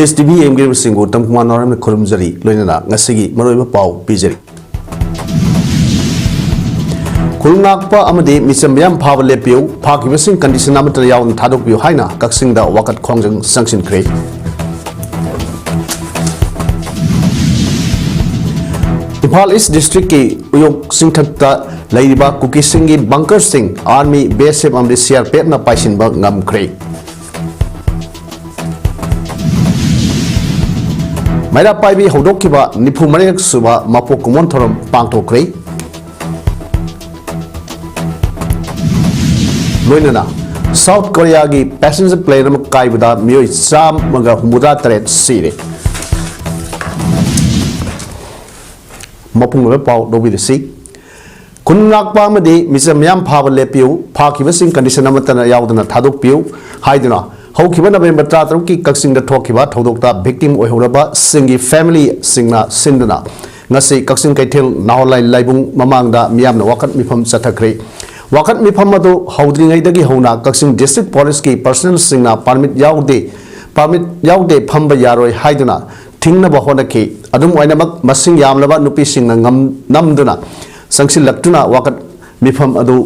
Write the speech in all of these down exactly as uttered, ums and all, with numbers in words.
ꯑꯦꯁ T V ꯌꯦꯡꯕꯤꯔꯤꯕꯁꯤꯡꯕꯨ ꯇꯝꯀꯨꯃꯥꯔ ꯅꯣꯔꯦꯝꯅ ꯈꯨꯔꯨꯝꯖꯔꯤ꯫ ꯂꯣꯏꯅꯅ ꯉꯁꯤꯒꯤ ꯃꯔꯨꯑꯣꯏꯕ ꯄꯥꯎ ꯄꯤꯖꯔꯤ꯫ ꯈꯨꯟ ꯉꯥꯛꯄ ꯑꯃꯗꯤ ꯃꯤꯆꯝ ꯃꯤꯌꯥꯝ ꯐꯥꯕ ꯂꯦꯞꯄꯤꯌꯨ, ꯐꯥꯈꯤꯕꯁꯤꯡ condition ꯑꯃꯠꯇ ꯌꯥꯎꯗꯅ ꯊꯥꯗꯣꯛꯄꯤꯌꯨ ꯍꯥꯏꯅ ꯀꯛꯆꯤꯡꯗ ꯋꯥꯀꯠ ꯈꯣꯡꯖꯪ ꯆꯪꯁꯤꯟꯈ꯭ꯔꯦ꯫ ꯏꯝꯐꯥꯜ ꯏꯁ ꯗꯤꯁꯇ꯭ꯔꯤꯛꯀꯤ ꯎꯌꯣꯛ ꯆꯤꯡꯊꯛꯇ ꯂꯩꯔꯤꯕ ꯀꯨꯀꯤꯁꯤꯡꯒꯤ bunkerꯁꯤꯡ Army, B S F ꯑꯃꯗꯤ C R P Fꯅ ꯄꯥꯏꯁꯤꯟꯕ ꯉꯝꯈ꯭ꯔꯦ꯫ ꯃꯩꯔꯥ ꯄꯥꯏꯕꯤ ꯍꯧꯗꯣꯛꯈꯤꯕ ꯅꯤꯐꯨ ꯃꯔꯤꯔꯛ ꯁꯨꯕ ꯃꯄꯣꯛ ꯀꯨꯝꯑꯣꯟ ꯊꯧꯔꯝ ꯄꯥꯡꯊꯣꯛꯈ꯭ꯔꯦ꯫ ꯂꯣꯏꯅꯅ ꯁꯥꯎꯠ ꯀꯣꯔꯤꯌꯥꯒꯤ passenger plane ꯑꯃ ꯀꯥꯏꯕꯗ ꯃꯤꯑꯣꯏ ꯆꯥꯝꯃꯒ ꯍꯨꯝꯐꯨꯇꯔꯥ ꯇꯔꯦꯠ ꯁꯤꯔꯦ꯫ ꯃꯄꯨꯡ ꯑꯣꯏꯕ ꯄꯥꯎ ꯂꯧꯕꯤꯔꯁꯤ꯫ ꯈꯨꯟ ꯉꯥꯛꯄ ꯑꯃꯗꯤ ꯃꯤꯆꯝ ꯃꯤꯌꯥꯝ ꯐꯥꯕ ꯂꯦꯞꯄꯤꯌꯨ, ꯐꯥꯈꯤꯕꯁꯤꯡ condition ꯑꯃꯠꯇꯅ ꯌꯥꯎꯗꯅ ꯊꯥꯗꯣꯛꯄꯤꯌꯨ ꯍꯥꯏꯗꯨꯅ ꯍꯧꯈꯤꯕ ꯅꯕꯦꯝꯕꯔ ꯇꯔꯥꯇꯔꯨꯛꯀꯤ ꯀꯛꯆꯤꯡꯗ ꯊꯣꯛꯈꯤꯕ ꯊꯧꯗꯣꯛꯇ victim ꯑꯣꯏꯍꯧꯔꯕꯁꯤꯡꯒꯤ familyꯁꯤꯡꯅ ꯁꯤꯟꯗꯨꯅ ꯉꯁꯤ ꯀꯛꯆꯤꯡ ꯀꯩꯊꯦꯜ ꯅꯥꯍꯣꯂꯥꯏ ꯂꯥꯏꯕꯨꯡ ꯃꯃꯥꯡꯗ ꯃꯤꯌꯥꯝꯅ ꯋꯥꯀꯠ ꯃꯤꯐꯝ ꯆꯠꯊꯈ꯭ꯔꯦ꯫ ꯋꯥꯀꯠ ꯃꯤꯐꯝ ꯑꯗꯨ ꯍꯧꯗ꯭ꯔꯤꯉꯩꯗꯒꯤ ꯍꯧꯅ ꯀꯛꯆꯤꯡ district policeꯀꯤ personnelꯁꯤꯡꯅ permit ꯌꯥꯎꯗꯦ, permit ꯌꯥꯎꯗꯦ ꯐꯝꯕ ꯌꯥꯔꯣꯏ ꯍꯥꯏꯗꯨꯅ ꯊꯤꯡꯅꯕ ꯍꯣꯠꯅꯈꯤ꯫ ꯑꯗꯨꯝ ꯑꯣꯏꯅꯃꯛ, ꯃꯁꯤꯡ ꯌꯥꯝꯂꯕ ꯅꯨꯄꯤꯁꯤꯡꯅ ꯉꯝ-, ꯅꯝꯗꯨꯅ ꯆꯪꯁꯤꯜꯂꯛꯇꯨꯅ ꯋꯥꯀꯠ ꯃꯤꯐꯝ ꯑꯗꯨ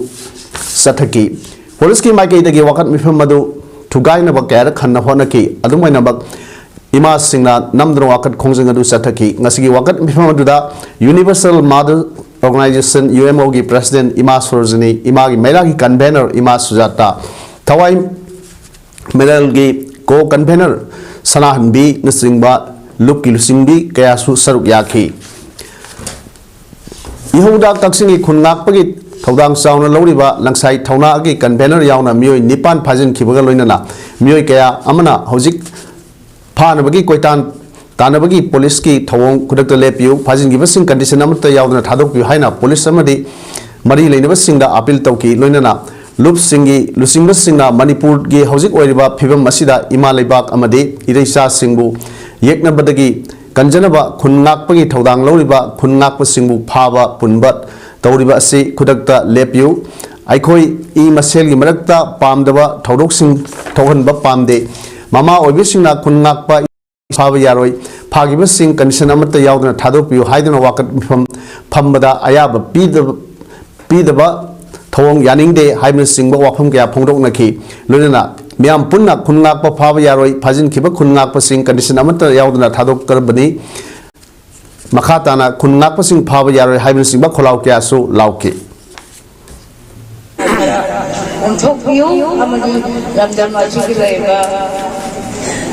ꯆꯠꯊꯈꯤ꯫ Policeꯀꯤ ꯃꯥꯏꯀꯩꯗꯒꯤ ꯋꯥꯀꯠ ꯃꯤꯐꯝ ꯑꯗꯨ ꯊꯨꯒꯥꯏꯅꯕ ꯀꯌꯥꯔꯛ ꯍꯟꯅ ꯍꯣꯠꯅꯈꯤ꯫ ꯑꯗꯨꯝ ꯑꯣꯏꯅꯃꯛ, ꯏꯃꯥꯁꯤꯡꯅ ꯅꯝꯗꯨꯅ ꯋꯥꯀꯠ ꯈꯣꯡꯖꯪ ꯑꯗꯨ ꯆꯠꯊꯈꯤ꯫ ꯉꯁꯤꯒꯤ ꯋꯥꯀꯠ ꯃꯤꯐꯝ ꯑꯗꯨꯗ Universal Mother Organization, UMOꯒꯤ president ꯏꯃꯥ ꯁꯣꯔꯣꯖꯤꯅꯤ, ꯏꯃꯥꯒꯤ ꯃꯩꯔꯥꯒꯤ convener ꯏꯃꯥ ꯁꯨꯖꯥꯇꯥ, ꯊꯋꯥꯏ ꯃꯦꯔꯦꯜꯒꯤ co-convener ꯁꯅꯥꯍꯟꯕꯤꯅꯆꯤꯡꯕ ꯂꯨꯞꯀꯤ ꯂꯨꯆꯤꯡꯕꯤ ꯀꯌꯥꯁꯨ ꯁꯔꯨꯛ ꯌꯥꯈꯤ꯫ ꯏꯍꯧꯗ ꯀꯛꯆꯤꯡꯒꯤ ꯈꯨꯟ ꯉꯥꯛꯄꯒꯤ ꯊꯧꯗꯥꯡ ꯆꯥꯎꯅ ꯂꯧꯔꯤꯕ ꯂꯪꯁꯥꯏ ꯊꯧꯅꯥꯒꯤ convener ꯌꯥꯎꯅ ꯃꯤꯑꯣꯏ ꯅꯤꯄꯥꯟ ꯐꯥꯖꯤꯟꯈꯤꯕꯒ ꯂꯣꯏꯅꯅ ꯃꯤꯑꯣꯏ ꯀꯌꯥ ꯑꯃꯅ ꯍꯧꯖꯤꯛ ꯐꯥꯅꯕꯒꯤ ꯀꯣꯏꯇꯥꯟ ꯇꯥꯟꯅꯕꯒꯤ policeꯀꯤ ꯊꯧꯑꯣꯡ ꯈꯨꯗꯛꯇ ꯂꯦꯞꯄꯤꯌꯨ, ꯐꯥꯖꯤꯟꯈꯤꯕꯁꯤꯡ condition ꯑꯃꯠꯇ ꯌꯥꯎꯗꯅ ꯊꯥꯗꯣꯛꯄꯤꯌꯨ ꯍꯥꯏꯅ police ꯑꯃꯗꯤ ꯃꯔꯤ ꯂꯩꯅꯕꯁꯤꯡꯗ appeal ꯇꯧꯈꯤ꯫ ꯂꯣꯏꯅꯅ ꯂꯨꯞꯁꯤꯡꯒꯤ ꯂꯨꯆꯤꯡꯕꯁꯤꯡꯅ ꯃꯅꯤꯄꯨꯔꯒꯤ ꯍꯧꯖꯤꯛ ꯑꯣꯏꯔꯤꯕ ꯐꯤꯕꯝ ꯑꯁꯤꯗ ꯏꯃꯥ ꯂꯩꯕꯥꯛ ꯑꯃꯗꯤ ꯏꯔꯩꯆꯥꯁꯤꯡꯕꯨ ꯌꯦꯛꯅꯕꯗꯒꯤ ꯀꯟꯖꯅꯕ ꯈꯨꯟ ꯉꯥꯛꯄꯒꯤ ꯊꯧꯗꯥꯡ ꯂꯧꯔꯤꯕ ꯈꯨꯟ ꯉꯥꯛꯄꯁꯤꯡꯕꯨ ꯐꯥꯕ ꯄꯨꯟꯕ ꯇꯧꯔꯤꯕ ꯑꯁꯤ ꯈꯨꯗꯛꯇ ꯂꯦꯞꯄꯤꯌꯨ꯫ ꯑꯩꯈꯣꯏ ꯏ ꯃꯁꯦꯜꯒꯤ ꯃꯔꯛꯇ ꯄꯥꯝꯗꯕ ꯊꯧꯗꯣꯛꯁꯤꯡ ꯊꯣꯛꯍꯟꯕ ꯄꯥꯝꯗꯦ꯫ ꯃꯃꯥ ꯑꯣꯏꯕꯤꯁꯤꯡꯅ ꯈꯨꯟ ꯉꯥꯛꯄ ꯐꯥꯕ ꯌꯥꯔꯣꯏ, ꯐꯥꯈꯤꯕꯁꯤꯡ condition ꯑꯃꯠꯇ ꯌꯥꯎꯗꯅ ꯊꯥꯗꯣꯛꯄꯤꯌꯨ ꯍꯥꯏꯗꯨꯅ ꯋꯥꯀꯠ ꯃꯤꯐꯝ ꯐꯝꯕꯗ ꯑꯌꯥꯕ ꯄꯤꯗꯕ ꯄꯤꯗꯕ ꯊꯧꯑꯣꯡ ꯌꯥꯅꯤꯡꯗꯦ ꯍꯥꯏꯕꯅꯆꯤꯡꯕ ꯋꯥꯐꯝ ꯀꯌꯥ ꯐꯣꯡꯗꯣꯛꯅꯈꯤ꯫ ꯂꯣꯏꯅꯅ ꯃꯤꯌꯥꯝ ꯄꯨꯟꯅ ꯈꯨꯟ ꯉꯥꯛꯄ ꯐꯥꯕ ꯌꯥꯔꯣꯏ, ꯐꯥꯖꯤꯟꯈꯤꯕ ꯈꯨꯟ ꯉꯥꯛꯄꯁꯤꯡ condition ꯑꯃꯠꯇ ꯌꯥꯎꯗꯅ ꯊꯥꯗꯣꯛꯀꯗꯕꯅꯤ꯫ ꯃꯈꯥ ꯇꯥꯅ ꯈꯨꯟ ꯉꯥꯛꯄꯁꯤꯡ ꯐꯥꯕ ꯌꯥꯔꯣꯏ ꯍꯥꯏꯕꯅꯆꯤꯡꯕ ꯈꯣꯜꯂꯥꯎ ꯀꯌꯥꯁꯨ ꯂꯥꯎꯈꯤ꯫ ꯑꯣꯟꯊꯣꯛꯄꯤꯌꯨ ꯑꯃꯗꯤ ꯂꯝꯗꯝ ꯑꯁꯤꯒꯤ ꯂꯩꯔꯤꯕ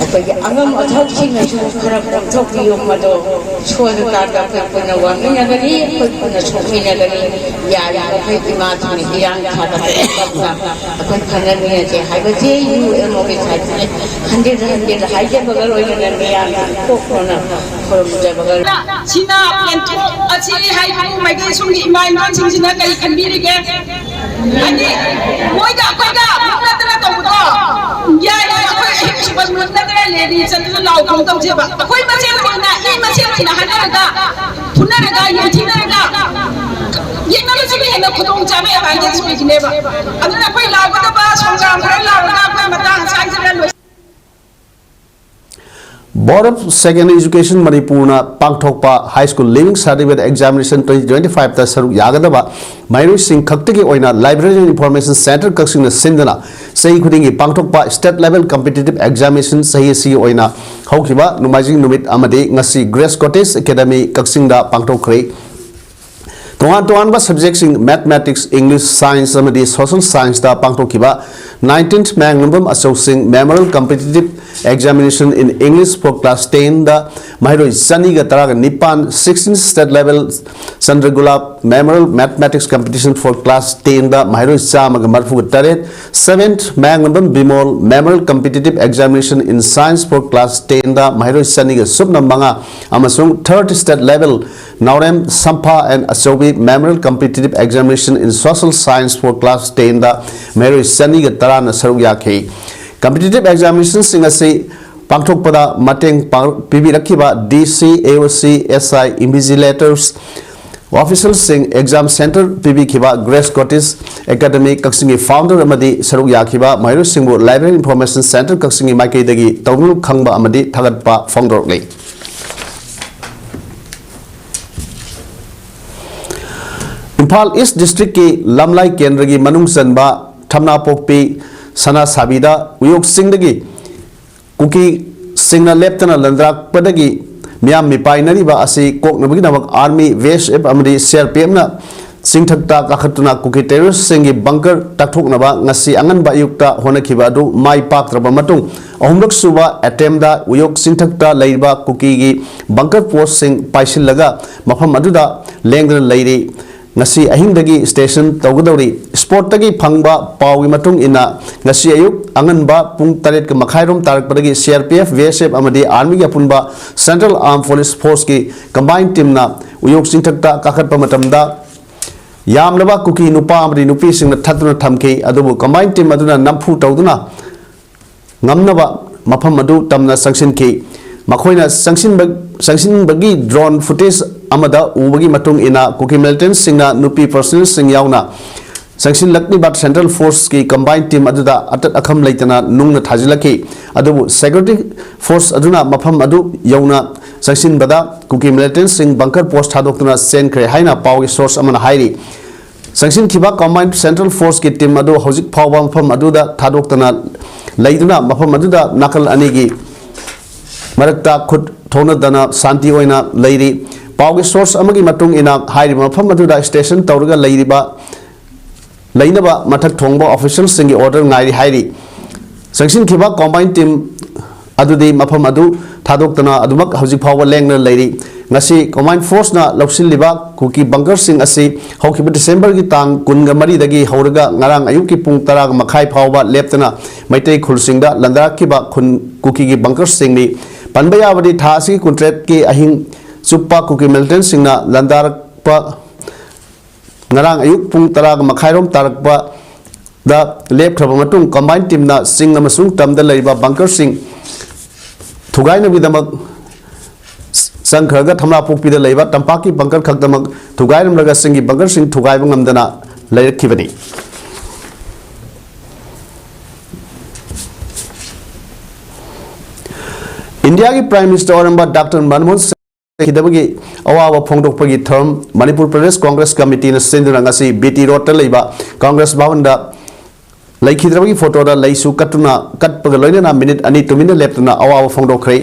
ꯑꯩꯈꯣꯏꯒꯤ ꯑꯉꯝ ꯑꯊꯧꯁꯤꯡꯅꯁꯨ ꯈꯔ ꯀꯣꯝꯊꯣꯛꯄꯤꯌꯨ꯫ ꯃꯗꯣ ꯁꯣꯏꯔꯀꯥꯟꯗ ꯑꯩꯈꯣꯏ ꯄꯨꯟꯅ ꯋꯥꯃꯤꯟꯅꯒꯅꯤ, ꯑꯩꯈꯣꯏ ꯄꯨꯟꯅ ꯁꯣꯛꯃꯤꯟꯅꯒꯅꯤ꯫ ꯌꯥꯔꯤꯕ ꯃꯈꯩ ꯏꯃꯥꯁꯤꯡꯅ ꯏꯔꯥꯡ ꯊꯥꯗꯕ ꯇꯞꯅ ꯑꯩꯈꯣꯏ ꯈꯟꯅꯃꯤꯟꯅꯁꯦ ꯍꯥꯏꯕꯁꯤ ꯌꯨ ꯑꯦꯟ ꯑꯣ ꯍꯥꯏꯕꯁꯦ ꯍꯟꯖꯤꯟ ꯍꯟꯖꯤꯟ ꯍꯥꯏꯖꯕꯒ ꯂꯣꯏꯅꯅ ꯃꯤꯌꯥꯝꯒꯤ ꯏꯀꯣꯛ ꯈꯣꯡꯅ ꯈꯨꯔꯨꯝꯖꯕꯒ ꯂꯣꯏꯅꯅ ꯁꯤꯅ ꯄꯦꯟꯊꯣꯛ ꯑꯁꯤ ꯍꯥꯏꯕꯕꯨ ꯃꯩꯇꯩ ꯁꯣꯝꯒꯤ ꯏꯃꯥ ꯏꯟꯗꯣꯟꯁꯤꯡꯁꯤꯅ ꯀꯔꯤ ꯈꯟꯕꯤꯔꯤꯒꯦ? ꯍꯥꯏꯗꯤ ꯃꯣꯏꯒ ꯑꯩꯈꯣꯏꯒ ꯃꯨꯛꯅꯗꯅ ꯇꯧꯕꯗꯣ ꯌꯥꯏ, ꯑꯩꯈꯣꯏ ꯑꯍꯤꯡ ꯁꯨꯕ ꯃꯨꯛꯅꯗꯅ ꯂꯦꯔꯤ ꯆꯠꯇꯅ ꯂꯥꯎ ꯈꯣꯡ ꯇꯧꯁꯦꯕ꯫ ꯑꯩꯈꯣꯏ ꯃꯁꯦꯜ ꯑꯣꯏꯅ ꯏ ꯃꯁꯦꯜ ꯑꯣꯏꯅ ꯍꯥꯏꯅꯔꯒ ꯐꯨꯅꯔꯒ ꯌꯦꯡꯊꯤꯅꯔꯒ ꯌꯦꯡꯅꯕꯁꯤꯅ ꯍꯦꯟꯅ ꯈꯨꯗꯣꯡ ꯆꯥꯕ advantage ꯑꯣꯏꯒꯅꯦꯕ꯫ ꯑꯗꯨꯅ ꯑꯩꯈꯣꯏ ꯂꯥꯎꯒꯗꯕ ꯁꯪꯒ꯭ꯔꯥꯝ ꯈꯔ ꯂꯥꯎꯔꯒ ꯑꯩꯈꯣꯏ ꯃꯇꯥꯡ ꯑꯁꯥꯏꯁꯤꯗ ꯂꯣꯏꯁꯤꯟ Board of Secondary Education ꯃꯅꯤꯄꯨꯔꯅ ꯄꯥꯡꯊꯣꯛꯄ High School Leaving Certificate Examination twenty twenty-five ꯇ ꯁꯔꯨꯛ ꯌꯥꯒꯗꯕ ꯃꯍꯩꯔꯣꯏꯁꯤꯡ ꯈꯛꯇꯒꯤ ꯑꯣꯏꯅ Library and Information Centre ꯀꯛꯆꯤꯡꯅ ꯁꯤꯟꯗꯨꯅ ꯆꯍꯤ ꯈꯨꯗꯤꯡꯒꯤ ꯄꯥꯡꯊꯣꯛꯄ State Level Competitive Examination ꯆꯍꯤ ꯑꯁꯤꯒꯤ ꯑꯣꯏꯅ ꯍꯧꯈꯤꯕ ꯅꯣꯡꯃꯥꯏꯖꯤꯡ ꯅꯨꯃꯤꯠ ꯑꯃꯗꯤ ꯉꯁꯤ Grace Cottage Academy ꯀꯛꯆꯤꯡꯗ ꯄꯥꯡꯊꯣꯛꯈ꯭ꯔꯦ꯫ ꯇꯣꯉꯥꯟ ꯇꯣꯉꯥꯟꯕ subject ꯁꯤꯡ Mathematics, English, Science ꯑꯃꯗꯤ Social Science ꯇ ꯄꯥꯡꯊꯣꯛꯈꯤꯕ nineteenth Mayanglambam ꯑꯆꯧꯁꯤꯡ Memorial Competitive Examination in English for Class ten ꯗ ꯃꯍꯩꯔꯣꯏ ꯆꯅꯤꯒ ꯇꯔꯥꯒ ꯅꯤꯄꯥꯟ, sixteenth State Level Chandragulab Memorial Mathematics Competition for Class ten ꯗ ꯃꯍꯩꯔꯣꯏ ꯆꯥꯝꯃꯒ ꯃꯔꯤꯐꯨꯒ ꯇꯔꯦꯠ, seventh Mayanglambam Bimol Memorial Competitive Examination in Science for Class ten ꯗ ꯃꯍꯩꯔꯣꯏ ꯆꯅꯤꯒ ꯁꯨꯞꯅ ꯃꯉꯥ ꯑꯃꯁꯨꯡ third State Level Naorem ꯁꯝꯐꯥ and ꯑꯆꯧꯕꯤ Memorial Competitive Examination in Social Science for Class ten ꯗ ꯃꯍꯩꯔꯣꯏ ꯆꯅꯤꯒ ꯇꯔꯥꯅ ꯁꯔꯨꯛ ꯌꯥꯈꯤ꯫ Competitive examination ꯁꯤꯡ ꯑꯁꯤ ꯄꯥꯡꯊꯣꯛꯄꯗ ꯃꯇꯦꯡ ꯄꯥꯡ-, ꯄꯤꯕꯤꯔꯛꯈꯤꯕ D C, A O C, S I, invigilators, official ꯁꯤꯡ, exam centre ꯄꯤꯕꯤꯈꯤꯕ Grace Cottage academy ꯀꯛꯆꯤꯡꯒꯤ ꯐꯥꯎꯟꯗꯔ ꯑꯃꯗꯤ ꯁꯔꯨꯛ ꯌꯥꯈꯤꯕ ꯃꯍꯩꯔꯣꯏꯁꯤꯡꯕꯨ ꯂꯥꯏꯕ꯭ꯔꯦꯔꯤ ꯏꯟꯐꯣꯔꯃꯦꯁꯟ ꯁꯦꯟꯇꯔ ꯀꯛꯆꯤꯡꯒꯤ ꯃꯥꯏꯀꯩꯗꯒꯤ ꯇꯧꯕꯤꯃꯜ ꯈꯪꯕ ꯑꯃꯗꯤ ꯊꯥꯒꯠꯄ ꯐꯣꯡꯗꯣꯔꯛꯂꯤ꯫ ꯏꯝꯐꯥꯜ ꯏꯁ ꯗꯤꯁꯇ꯭ꯔꯤꯛꯀꯤ ꯂꯝꯂꯥꯏ ꯀꯦꯟꯗ꯭ꯔꯒꯤ ꯃꯅꯨꯡ ꯆꯟꯕ ꯊꯝꯅꯥꯄꯣꯛꯄꯤ ꯁꯅꯥꯁꯥꯕꯤꯗ ꯎꯌꯣꯛ ꯆꯤꯡꯗꯒꯤ ꯀꯨꯀꯤꯁꯤꯡꯅ ꯂꯦꯞꯇꯅ ꯂꯟꯗꯥꯔꯛꯄꯗꯒꯤ ꯃꯤꯌꯥꯝ ꯃꯤꯄꯥꯏꯅꯔꯤꯕ ꯑꯁꯤ ꯀꯣꯛꯅꯕꯒꯤꯗꯃꯛ ꯑꯥꯔꯃꯤ, ꯕꯤ ꯑꯦꯁ ꯑꯦꯐ ꯑꯃꯗꯤ ꯁꯤ ꯑꯥꯔ ꯄꯤ ꯑꯦꯐꯅ ꯆꯤꯡꯊꯛꯇ ꯀꯥꯈꯠꯇꯨꯅ ꯀꯨꯀꯤ ꯇꯦꯔꯣꯔꯤꯁꯁꯤꯡꯒꯤ ꯕꯪꯀꯔ ꯇꯥꯛꯊꯣꯛꯅꯕ ꯉꯁꯤ ꯑꯉꯟꯕ ꯑꯌꯨꯛꯇ ꯍꯣꯠꯅꯈꯤꯕ ꯑꯗꯨ ꯃꯥꯏ ꯄꯥꯛꯇ꯭ꯔꯕ ꯃꯇꯨꯡ, ꯑꯍꯨꯝꯂꯛ ꯁꯨꯕ ꯑꯦꯇꯦꯝꯗ ꯎꯌꯣꯛ ꯆꯤꯡꯊꯛꯇ ꯂꯩꯔꯤꯕ ꯀꯨꯀꯤꯒꯤ ꯕꯪꯀꯔ ꯄꯣꯁꯁꯤꯡ ꯄꯥꯏꯁꯤꯜꯂꯒ ꯃꯐꯝ ꯑꯗꯨꯗ ꯂꯦꯡꯗꯅ ꯂꯩꯔꯤ꯫ ꯉꯁꯤ ꯑꯍꯤꯡꯗꯒꯤ ꯁ꯭ꯇꯦꯁꯟ ꯇꯧꯒꯗꯧꯔꯤ꯫ ꯁ꯭ꯄꯣꯠꯇꯒꯤ ꯐꯪꯕ ꯄꯥꯎꯒꯤ ꯃꯇꯨꯡ ꯏꯟꯅ, ꯉꯁꯤ ꯑꯌꯨꯛ ꯑꯉꯟꯕ ꯄꯨꯡ ꯇꯔꯦꯠꯀ ꯃꯈꯥꯏꯔꯣꯝ ꯇꯥꯔꯛꯄꯗꯒꯤ C R P F, B S F ꯑꯃꯗꯤ ꯑꯥꯔꯃꯤꯒꯤ ꯑꯄꯨꯟꯕ ꯁꯦꯟꯇ꯭ꯔꯦꯜ ꯑꯥꯔꯝ ꯄꯨꯂꯤꯁ ꯐꯣꯔꯁꯀꯤ ꯀꯝꯕꯥꯏꯟ ꯇꯤꯝꯅ ꯎꯌꯣꯛ ꯆꯤꯡꯊꯛꯇ ꯀꯥꯈꯠꯄ ꯃꯇꯝꯗ, ꯌꯥꯝꯂꯕ ꯀꯨꯀꯤ ꯅꯨꯄꯥ ꯑꯃꯗꯤ ꯅꯨꯄꯤꯁꯤꯡꯅ ꯊꯠꯇꯨꯅ ꯊꯝꯈꯤ꯫ ꯑꯗꯨꯕꯨ ꯀꯝꯕꯥꯏꯟ ꯇꯤꯝ ꯑꯗꯨꯅ ꯅꯝꯐꯨ ꯇꯧꯗꯨꯅ ꯉꯝꯅꯕ ꯃꯐꯝ ꯑꯗꯨ ꯇꯝꯅ ꯆꯪꯁꯤꯟꯈꯤ꯫ ꯃꯈꯣꯏꯅ ꯆꯪꯁꯤꯟꯕ-, ꯆꯪꯁꯤꯟꯕꯒꯤ ꯗ꯭ꯔꯣꯟ ꯐꯨꯇꯦꯖ ꯑꯃꯗ ꯎꯕꯒꯤ ꯃꯇꯨꯡ ꯏꯟꯅ, ꯀꯨꯀꯤ ꯃꯤꯂꯤꯇꯦꯟꯠꯁꯤꯡꯅ ꯅꯨꯄꯤ ꯄꯔꯁꯅꯦꯜꯁꯤꯡ ꯌꯥꯎꯅ ꯆꯪꯁꯤꯜꯂꯛꯂꯤꯕ ꯁꯦꯟꯇ꯭ꯔꯦꯜ ꯐꯣꯔꯁꯀꯤ ꯀꯝꯕꯥꯏꯟ ꯇꯤꯝ ꯑꯗꯨꯗ ꯑꯇꯠ ꯑꯈꯝ ꯂꯩꯇꯅ ꯅꯨꯡꯅ ꯊꯥꯖꯤꯜꯂꯛꯈꯤ꯫ ꯑꯗꯨꯕꯨ ꯁꯦꯀ꯭ꯌꯨꯔꯤꯇꯤ ꯐꯣꯔꯁ ꯑꯗꯨꯅ ꯃꯐꯝ ꯑꯗꯨ ꯌꯧꯅ ꯆꯪꯁꯤꯟꯕꯗ, ꯀꯨꯀꯤ ꯃꯤꯂꯤꯇꯦꯟꯠꯁꯤꯡ ꯕꯪꯀꯔ ꯄꯣꯁ ꯊꯥꯗꯣꯛꯇꯨꯅ ꯆꯦꯟꯈ꯭ꯔꯦ ꯍꯥꯏꯅ ꯄꯥꯎꯒꯤ ꯁꯣꯔꯁ ꯑꯃꯅ ꯍꯥꯏꯔꯤ꯫ ꯆꯪꯁꯤꯟꯈꯤꯕ ꯀꯝꯕꯥꯏꯟ ꯁꯦꯟꯇ꯭ꯔꯦꯜ ꯐꯣꯔꯁꯀꯤ ꯇꯤꯝ ꯑꯗꯨ ꯍꯧꯖꯤꯛ ꯐꯥꯎꯕ ꯃꯐꯝ ꯑꯗꯨꯗ ꯊꯥꯗꯣꯛꯇꯅ ꯂꯩꯗꯨꯅ, ꯃꯐꯝ ꯑꯗꯨꯗ ꯅꯥꯀꯜ ꯑꯅꯤꯒꯤ ꯃꯔꯛꯇ ꯈꯨꯠ ꯊꯣꯛꯅꯗꯅ ꯁꯥꯟꯇꯤ ꯑꯣꯏꯅ ꯂꯩꯔꯤ꯫ ꯄꯥꯎꯒꯤ ꯁꯣꯔꯁ ꯑꯃꯒꯤ ꯃꯇꯨꯡ ꯏꯟꯅ, ꯍꯥꯏꯔꯤꯕ ꯃꯐꯝ ꯑꯗꯨꯗ ꯁ꯭ꯇꯦꯁꯟ ꯇꯧꯔꯒ ꯂꯩꯔꯤꯕ, ꯂꯩꯅꯕ ꯃꯊꯛ ꯊꯣꯡꯕ ꯑꯣꯐꯤꯁꯤꯌꯦꯜꯁꯤꯡꯒꯤ ꯑꯣꯔꯗꯔ ꯉꯥꯏꯔꯤ ꯍꯥꯏꯔꯤ꯫ ꯆꯪꯁꯤꯟꯈꯤꯕ ꯀꯝꯕꯥꯏꯟ ꯇꯤꯝ ꯑꯗꯨꯗꯤ ꯃꯐꯝ ꯑꯗꯨ ꯊꯥꯗꯣꯛꯇꯅ ꯑꯗꯨꯃꯛ ꯍꯧꯖꯤꯛ ꯐꯥꯎꯕ ꯂꯦꯡꯗꯅ ꯂꯩꯔꯤ꯫ ꯉꯁꯤ ꯀꯝꯕꯥꯏꯟ ꯐꯣꯔꯁꯅ ꯂꯧꯁꯤꯜꯂꯤꯕ ꯀꯨꯀꯤ ꯕꯪꯀꯔꯁꯤꯡ ꯑꯁꯤ ꯍꯧꯈꯤꯕ ꯗꯤꯁꯦꯝꯕꯔꯒꯤ ꯇꯥꯡ ꯀꯨꯟꯒ ꯃꯔꯤꯗꯒꯤ ꯍꯧꯔꯒ ꯉꯔꯥꯡ ꯑꯌꯨꯛꯀꯤ ꯄꯨꯡ ꯇꯔꯥꯒ ꯃꯈꯥꯏ ꯐꯥꯎꯕ ꯂꯦꯞꯇꯅ ꯃꯩꯇꯩ ꯈꯨꯜꯁꯤꯡꯗ ꯂꯟꯗꯥꯔꯛꯈꯤꯕ ꯈꯨꯟ ꯀꯨꯀꯤꯒꯤ ꯕꯪꯀꯔꯁꯤꯡꯅꯤ꯫ ꯄꯟꯕ ꯌꯥꯕꯗꯤ, ꯊꯥ ꯑꯁꯤꯒꯤ ꯀꯨꯟꯇꯔꯦꯠꯀꯤ ꯑꯍꯤꯡ ꯆꯨꯞꯄ ꯀꯨꯀꯤ ꯃꯤꯂꯤꯇꯦꯟꯠꯁꯤꯡꯅ ꯂꯟꯗꯥꯔꯛꯄ ꯉꯔꯥꯡ ꯑꯌꯨꯛ ꯄꯨꯡ ꯇꯔꯥꯒ ꯃꯈꯥꯏꯔꯣꯝ ꯇꯥꯔꯛꯄꯗ ꯂꯦꯞꯈ꯭ꯔꯕ ꯃꯇꯨꯡ, ꯀꯝꯕꯥꯏꯟ ꯇꯤꯝꯅ ꯆꯤꯡ ꯑꯃꯁꯨꯡ ꯇꯝꯗ ꯂꯩꯔꯤꯕ ꯕꯪꯀꯔꯁꯤꯡ ꯊꯨꯒꯥꯏꯅꯕꯒꯤꯗꯃꯛ ꯆꯪꯈ꯭ꯔꯒ, ꯊꯝꯅꯥꯄꯣꯛꯄꯤꯗ ꯂꯩꯕ ꯇꯝꯄꯥꯛꯀꯤ ꯕꯪꯀꯔ ꯈꯛꯇꯃꯛ ꯊꯨꯒꯥꯏꯔꯝꯂꯒ, ꯆꯤꯡꯒꯤ ꯕꯪꯀꯔꯁꯤꯡ ꯊꯨꯒꯥꯏꯕ ꯉꯝꯗꯅ ꯂꯩꯔꯛꯈꯤꯕꯅꯤ꯫ ꯏꯟꯗꯤꯌꯥꯒꯤ Prime Minister ꯑꯣꯏꯔꯝꯕ ꯗꯥꯛꯇꯔ ꯃꯟꯃꯣꯍꯟ ꯁꯤꯡ ꯂꯩꯈꯤꯗꯕꯒꯤ ꯑꯋꯥꯕ ꯐꯣꯡꯗꯣꯛꯄꯒꯤ ꯊꯧꯔꯝ ꯃꯅꯤꯄꯨꯔ ꯄ꯭ꯔꯗꯦꯁ ꯀꯣꯡꯒ꯭ꯔꯦꯁ ꯀꯃꯤꯇꯤꯅ ꯁꯤꯟꯗꯨꯅ ꯉꯁꯤ ꯕꯤ ꯇꯤ ꯔꯣꯗꯇ ꯂꯩꯕ ꯀꯣꯡꯒ꯭ꯔꯦꯁ ꯚꯕꯟꯗ ꯂꯩꯈꯤꯗ꯭ꯔꯕꯒꯤ ꯐꯣꯇꯣꯗ ꯂꯩꯁꯨ ꯀꯠꯇꯨꯅ, ꯀꯠꯄꯒ ꯂꯣꯏꯅꯅ ꯃꯤꯅꯤꯠ ꯑꯅꯤ ꯇꯨꯃꯤꯟꯅ ꯂꯦꯞꯇꯨꯅ ꯑꯋꯥꯕ ꯐꯣꯡꯗꯣꯛꯈ꯭ꯔꯦ꯫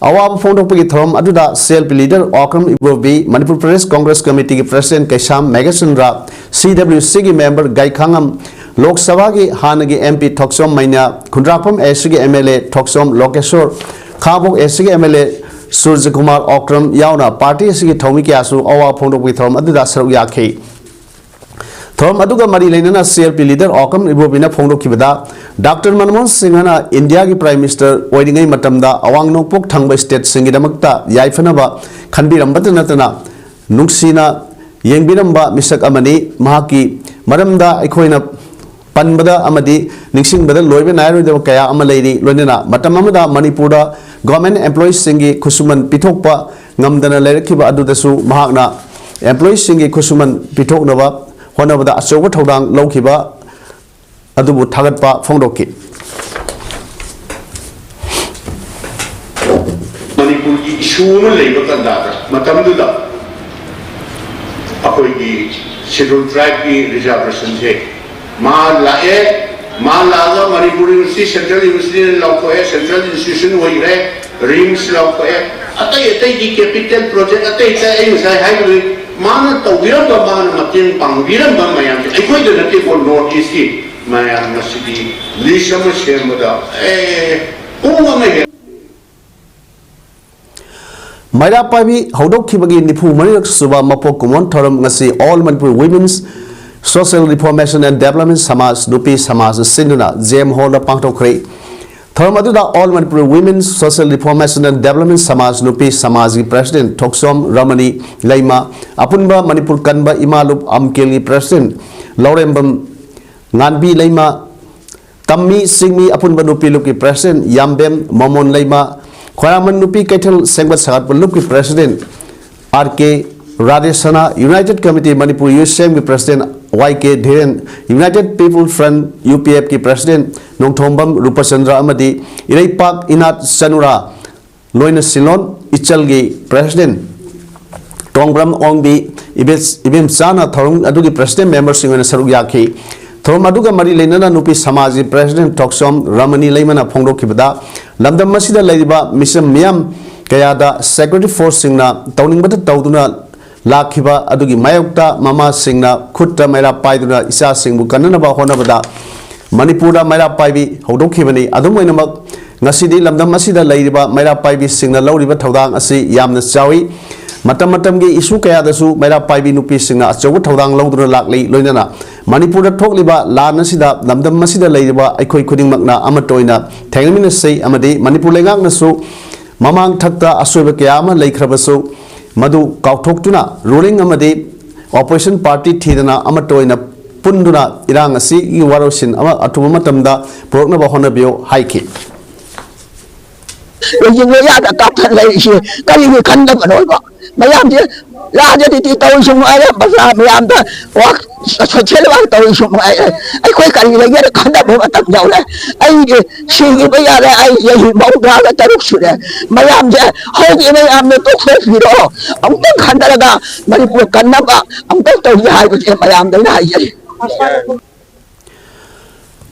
ꯑꯋꯥꯕ ꯐꯣꯡꯗꯣꯛꯄꯒꯤ ꯊꯧꯔꯝ ꯑꯗꯨꯗ C L P leader Okram Ibobi, Manipur Pradesh Congress ꯀꯃꯤꯇꯤꯒꯤ president Keisham Meghachandra, C W ꯁꯤꯒꯤ ꯃꯦꯝꯕꯔ ꯒꯥꯏꯈꯥꯉꯝ, ꯂꯣꯛ ꯁꯚꯥꯒꯤ ꯍꯥꯟꯅꯒꯤ ꯑꯦꯝ ꯄꯤ ꯊꯣꯛꯆꯣꯝ ꯃꯩꯅ꯭ꯌꯥ, ꯈꯨꯟꯗ꯭ꯔꯥꯛꯄꯝ ꯑꯦ ꯁꯤꯒꯤ ꯑꯦꯝ ꯑꯦꯜ ꯑꯦ ꯊꯣꯛꯆꯣꯝ ꯂꯣꯀꯦꯁꯣꯔ, ꯈꯥꯉꯕꯣꯛ ꯑꯦ ꯁꯤꯒꯤ ꯑꯦꯝ ꯑꯦꯜ ꯑꯦ ꯁꯨꯔꯖꯀꯨꯃꯥꯔ ꯑꯣꯀ꯭ꯔꯝ ꯌꯥꯎꯅ ꯄꯥꯔꯇꯤ ꯑꯁꯤꯒꯤ ꯊꯧꯃꯤ ꯀꯌꯥꯁꯨ ꯑꯋꯥꯕ ꯐꯣꯡꯗꯣꯛꯄꯒꯤ ꯊꯧꯔꯝ ꯑꯗꯨꯗ ꯁꯔꯨꯛ ꯌꯥꯈꯤ꯫ ꯊꯧꯔꯝ ꯑꯗꯨꯒ ꯃꯔꯤ ꯂꯩꯅꯅ C L P leader Okram ꯏꯕꯣꯕꯤꯅ ꯐꯣꯡꯗꯣꯛꯈꯤꯕꯗ, ꯗꯥꯛꯇꯔ ꯃꯟꯃꯣꯍꯟ ꯁꯤꯡꯍꯅ ꯏꯟꯗꯤꯌꯥꯒꯤ Prime Minister ꯑꯣꯏꯔꯤꯉꯩ ꯃꯇꯝꯗ ꯑꯋꯥꯡ ꯅꯣꯡꯄꯣꯛ ꯊꯪꯕ stateꯁꯤꯡꯒꯤꯗꯃꯛꯇ ꯌꯥꯏꯐꯅꯕ ꯈꯟꯕꯤꯔꯝꯕꯇ ꯅꯠꯇꯅ ꯅꯨꯡꯁꯤꯅ ꯌꯦꯡꯕꯤꯔꯝꯕ ꯃꯤꯁꯛ ꯑꯃꯅꯤ꯫ ꯃꯍꯥꯛꯀꯤ ꯃꯔꯝꯗ ꯑꯩꯈꯣꯏꯅ ꯄꯟꯕꯗ ꯑꯃꯗꯤ ꯅꯤꯡꯁꯤꯡꯕꯗ ꯂꯣꯏꯕ ꯅꯥꯏꯔꯣꯏꯗꯕ ꯀꯌꯥ ꯑꯃ ꯂꯩꯔꯤ꯫ ꯂꯣꯏꯅꯅ ꯃꯇꯝ ꯑꯃꯗ ꯃꯅꯤꯄꯨꯔꯗ government employeeꯁꯤꯡꯒꯤ ꯈꯨꯠꯁꯨꯃꯟ ꯄꯤꯊꯣꯛꯄ ꯉꯝꯗꯅ ꯂꯩꯔꯛꯈꯤꯕ ꯑꯗꯨꯗꯁꯨ ꯃꯍꯥꯛꯅ employeeꯁꯤꯡꯒꯤ ꯈꯨꯠꯁꯨꯃꯟ ꯄꯤꯊꯣꯛꯅꯕ ꯍꯣꯠꯅꯕꯗ ꯑꯆꯧꯕ ꯊꯧꯗꯥꯡ ꯂꯧꯈꯤꯕ ꯑꯗꯨꯕꯨ ꯊꯥꯒꯠꯄ ꯐꯣꯡꯗꯣꯛꯈꯤ꯫ ꯃꯅꯤꯄꯨꯔꯒꯤ issue ꯑꯃ ꯂꯩꯕ ꯇꯥꯟꯖꯥꯗ, ꯃꯇꯝꯗꯨꯗ ꯑꯩꯈꯣꯏꯒꯤ Scheduled Tribeꯀꯤ reservationꯁꯦ ꯃꯥ ꯂꯥꯛꯑꯦ, ꯃꯥ ꯂꯥꯛꯑꯒ Manipur University Central Universityꯅ ꯂꯥꯎꯊꯣꯛꯑꯦ, central institution ꯑꯣꯏꯈ꯭ꯔꯦ, RIMS ꯂꯥꯎꯊꯣꯛꯑꯦ, ꯑꯇꯩ ꯑꯇꯩꯒꯤ capital project ꯑꯇꯩ ꯑꯇꯩ ꯑꯩ ꯉꯁꯥꯏ ꯍꯥꯏꯕꯗꯨ ꯃꯥꯅ ꯇꯧꯕꯤꯔꯝꯕ, ꯃꯥꯅ ꯃꯇꯦꯡ ꯄꯥꯡꯕꯤꯔꯝꯕ ꯃꯌꯥꯝꯁꯦ ꯑꯩꯈꯣꯏꯗ ꯅꯠꯇꯦꯀꯣ, North Eastꯀꯤ ꯃꯌꯥꯝ ꯉꯁꯤꯗꯤ list ꯑꯃ ꯁꯦꯝꯕꯗ ꯑꯦ ꯄꯨꯡ ꯑꯃ ꯍꯦꯟꯅ꯫ ꯃꯩꯔꯥ ꯄꯥꯏꯕꯤ ꯍꯧꯗꯣꯛꯈꯤꯕꯒꯤ ꯅꯤꯐꯨ ꯃꯔꯤꯔꯛ ꯁꯨꯕ ꯃꯄꯣꯛ ꯀꯨꯝꯑꯣꯟ ꯊꯧꯔꯝ ꯉꯁꯤ All Manipur Women's Social Reformation and Development ꯁꯃꯥꯖ ꯅꯨꯄꯤ ꯁꯃꯥꯖꯅ ꯁꯤꯟꯗꯨꯅ ꯖꯦ ꯑꯦꯝ ꯍꯣꯜꯗ ꯄꯥꯡꯊꯣꯛꯈ꯭ꯔꯦ꯫ ꯊꯧꯔꯝ ꯑꯗꯨꯗ All Manipur Women's Social Reformation and Development ꯁꯃꯥꯖ ꯅꯨꯄꯤ ꯁꯃꯥꯖꯒꯤ ꯄ꯭ꯔꯁꯤꯗꯦꯟꯠ ꯊꯣꯛꯆꯣꯝ ꯔꯃꯅꯤ ꯂꯩꯃ, ꯑꯄꯨꯟꯕ ꯃꯅꯤꯄꯨꯔ ꯀꯟꯕ ꯏꯃꯥ ꯂꯨꯞ ꯑꯝꯀꯦꯜꯒꯤ ꯄ꯭ꯔꯁꯤꯗꯦꯟꯠ ꯂꯧꯔꯦꯝꯕꯝ ꯉꯥꯟꯕꯤ ꯂꯩꯃ, ꯇꯝꯃꯤ ꯆꯤꯡꯃꯤ ꯑꯄꯨꯟꯕ ꯅꯨꯄꯤ ꯂꯨꯞꯀꯤ ꯄ꯭ꯔꯁꯤꯗꯦꯟꯠ ꯌꯥꯝꯕꯦꯝ ꯃꯃꯣꯟ ꯂꯩꯃ, ꯈ꯭ꯋꯥꯏꯔꯥꯡꯕꯟ ꯅꯨꯄꯤ ꯀꯩꯊꯦꯜ ꯁꯦꯝꯒꯠ ꯁꯥꯒꯠꯄ ꯂꯨꯞꯀꯤ ꯄ꯭ꯔꯁꯤꯗꯦꯟꯠ ꯑꯥꯔ ꯀꯦ ꯔꯥꯙꯦꯁꯅꯥ, United Committee Manipur, U S ꯑꯦꯝꯒꯤ President Y K Dhiren, United People Front, U P ꯑꯦꯐꯀꯤ President ꯅꯣꯡꯊꯣꯝꯕꯝ ꯔꯨꯄꯆꯟꯗ꯭ꯔ ꯑꯃꯗꯤ ꯏꯔꯩꯄꯥꯛ ꯏꯅꯥꯠ ꯆꯅꯨꯔꯥ, ꯂꯣꯏꯅ ꯁꯤꯂꯣꯟ ꯏꯆꯜꯒꯤ President ꯇꯣꯡꯕ꯭ꯔꯝ ꯑꯣꯡꯕꯤ ꯏꯕꯦꯝ-, ꯏꯕꯦꯝꯆꯥꯅ ꯊꯧꯔꯝ ꯑꯗꯨꯒꯤ President memberꯁꯤꯡ ꯑꯣꯏꯅ ꯁꯔꯨꯛ ꯌꯥꯈꯤ꯫ ꯊꯧꯔꯝ ꯑꯗꯨꯒ ꯃꯔꯤ ꯂꯩꯅꯅ ꯅꯨꯄꯤ ꯁꯃꯥꯖꯒꯤ President ꯊꯣꯛꯆꯣꯝ ꯔꯃꯅꯤ ꯂꯩꯃꯅ ꯐꯣꯡꯗꯣꯛꯈꯤꯕꯗ, ꯂꯝꯗꯝ ꯑꯁꯤꯗ ꯂꯩꯔꯤꯕ ꯃꯤꯆꯝ ꯃꯤꯌꯥꯝ ꯀꯌꯥꯗ security forceꯁꯤꯡꯅ ꯇꯧꯅꯤꯡꯕꯇ ꯇꯧꯗꯨꯅ ꯂꯥꯛꯈꯤꯕ ꯑꯗꯨꯒꯤ ꯃꯥꯌꯣꯛꯇ ꯃꯃꯥꯁꯤꯡꯅ ꯈꯨꯠꯇ ꯃꯩꯔꯥ ꯄꯥꯏꯗꯨꯅ ꯏꯆꯥꯁꯤꯡꯕꯨ ꯀꯟꯅꯅꯕ ꯍꯣꯠꯅꯕꯗ ꯃꯅꯤꯄꯨꯔꯗ ꯃꯩꯔꯥ ꯄꯥꯏꯕꯤ ꯍꯧꯗꯣꯛꯈꯤꯕꯅꯤ꯫ ꯑꯗꯨꯝ ꯑꯣꯏꯅꯃꯛ, ꯉꯁꯤꯗꯤ ꯂꯝꯗꯝ ꯑꯁꯤꯗ ꯂꯩꯔꯤꯕ ꯃꯩꯔꯥ ꯄꯥꯏꯕꯤꯁꯤꯡꯅ ꯂꯧꯔꯤꯕ ꯊꯧꯗꯥꯡ ꯑꯁꯤ ꯌꯥꯝꯅ ꯆꯥꯎꯏ꯫ ꯃꯇꯝ ꯃꯇꯝꯒꯤ issue ꯀꯌꯥꯗꯁꯨ ꯃꯩꯔꯥ ꯄꯥꯏꯕꯤ ꯅꯨꯄꯤꯁꯤꯡꯅ ꯑꯆꯧꯕ ꯊꯧꯗꯥꯡ ꯂꯧꯗꯨꯅ ꯂꯥꯛꯂꯤ꯫ ꯂꯣꯏꯅꯅ ꯃꯅꯤꯄꯨꯔꯗ ꯊꯣꯛꯂꯤꯕ ꯂꯥꯟ ꯑꯁꯤꯗ ꯂꯝꯗꯝ ꯑꯁꯤꯗ ꯂꯩꯔꯤꯕ ꯑꯩꯈꯣꯏ ꯈꯨꯗꯤꯡꯃꯛꯅ ꯑꯃꯠꯇ ꯑꯣꯏꯅ ꯊꯦꯡꯅꯃꯤꯟꯅꯁꯤ ꯑꯃꯗꯤ ꯃꯅꯤꯄꯨꯔ ꯂꯩꯉꯥꯛꯅꯁꯨ ꯃꯃꯥꯡ ꯊꯛꯇ ꯑꯁꯣꯏꯕ ꯀꯌꯥ ꯑꯃ ꯂꯩꯈ꯭ꯔꯕꯁꯨ ꯃꯗꯨ ꯀꯥꯎꯊꯣꯛꯇꯨꯅ ruling ꯑꯃꯗꯤ opposition party ꯊꯤꯗꯅ ꯑꯃꯠꯇ ꯑꯣꯏꯅ ꯄꯨꯟꯗꯨꯅ ꯏꯔꯥꯡ ꯑꯁꯤꯒꯤ ꯋꯥꯔꯣꯏꯁꯤꯟ ꯑꯃ ꯑꯊꯨꯕ ꯃꯇꯝꯗ ꯄꯨꯔꯛꯅꯕ ꯍꯣꯠꯅꯕꯤꯌꯨ ꯍꯥꯏꯈꯤ꯫ ꯂꯣꯏꯁꯤꯟꯕ ꯌꯥꯗ ꯀꯥꯞꯊꯠ ꯂꯩꯔꯤꯁꯤ ꯀꯔꯤꯒꯤ ꯈꯟꯗꯕꯅꯣꯕ? ꯃꯌꯥꯝꯁꯦ ꯔꯥꯖꯅꯤꯇꯤ ꯇꯧꯔꯤꯁꯨ ꯃꯉꯥꯏꯔꯦ, ꯃꯆꯥ ꯃꯌꯥꯝꯗ ꯋꯥꯛ ꯁꯣꯁꯦꯜ ꯋꯥꯛ ꯇꯧꯔꯤꯁꯨ ꯃꯉꯥꯏꯔꯦ꯫ ꯑꯩꯈꯣꯏ ꯀꯔꯤ ꯂꯩꯒꯦꯅ ꯈꯟꯅꯕ ꯃꯇꯝ ꯌꯧꯔꯦ꯫ ꯑꯩꯒꯤ ꯁꯤꯈꯤꯕ ꯌꯥꯔꯦ, ꯑꯩ ꯆꯍꯤ ꯃꯧꯗ꯭ꯔꯥꯒ ꯇꯔꯨꯛ ꯁꯨꯔꯦ꯫ ꯃꯌꯥꯝꯁꯦ ꯍꯧꯖꯤꯛ ꯃꯌꯥꯝꯅ ꯇꯣꯛꯊꯣꯛꯄꯤꯔꯣ, ꯑꯃꯨꯛꯇꯪ ꯈꯟꯊꯔꯒ ꯃꯅꯤꯄꯨꯔ ꯀꯟꯅꯕ ꯑꯃꯨꯛꯇꯪ ꯇꯧꯁꯤ ꯍꯥꯏꯕꯁꯦ ꯃꯌꯥꯝꯗ ꯑꯩꯅ ꯍꯥꯏꯖꯔꯤ꯫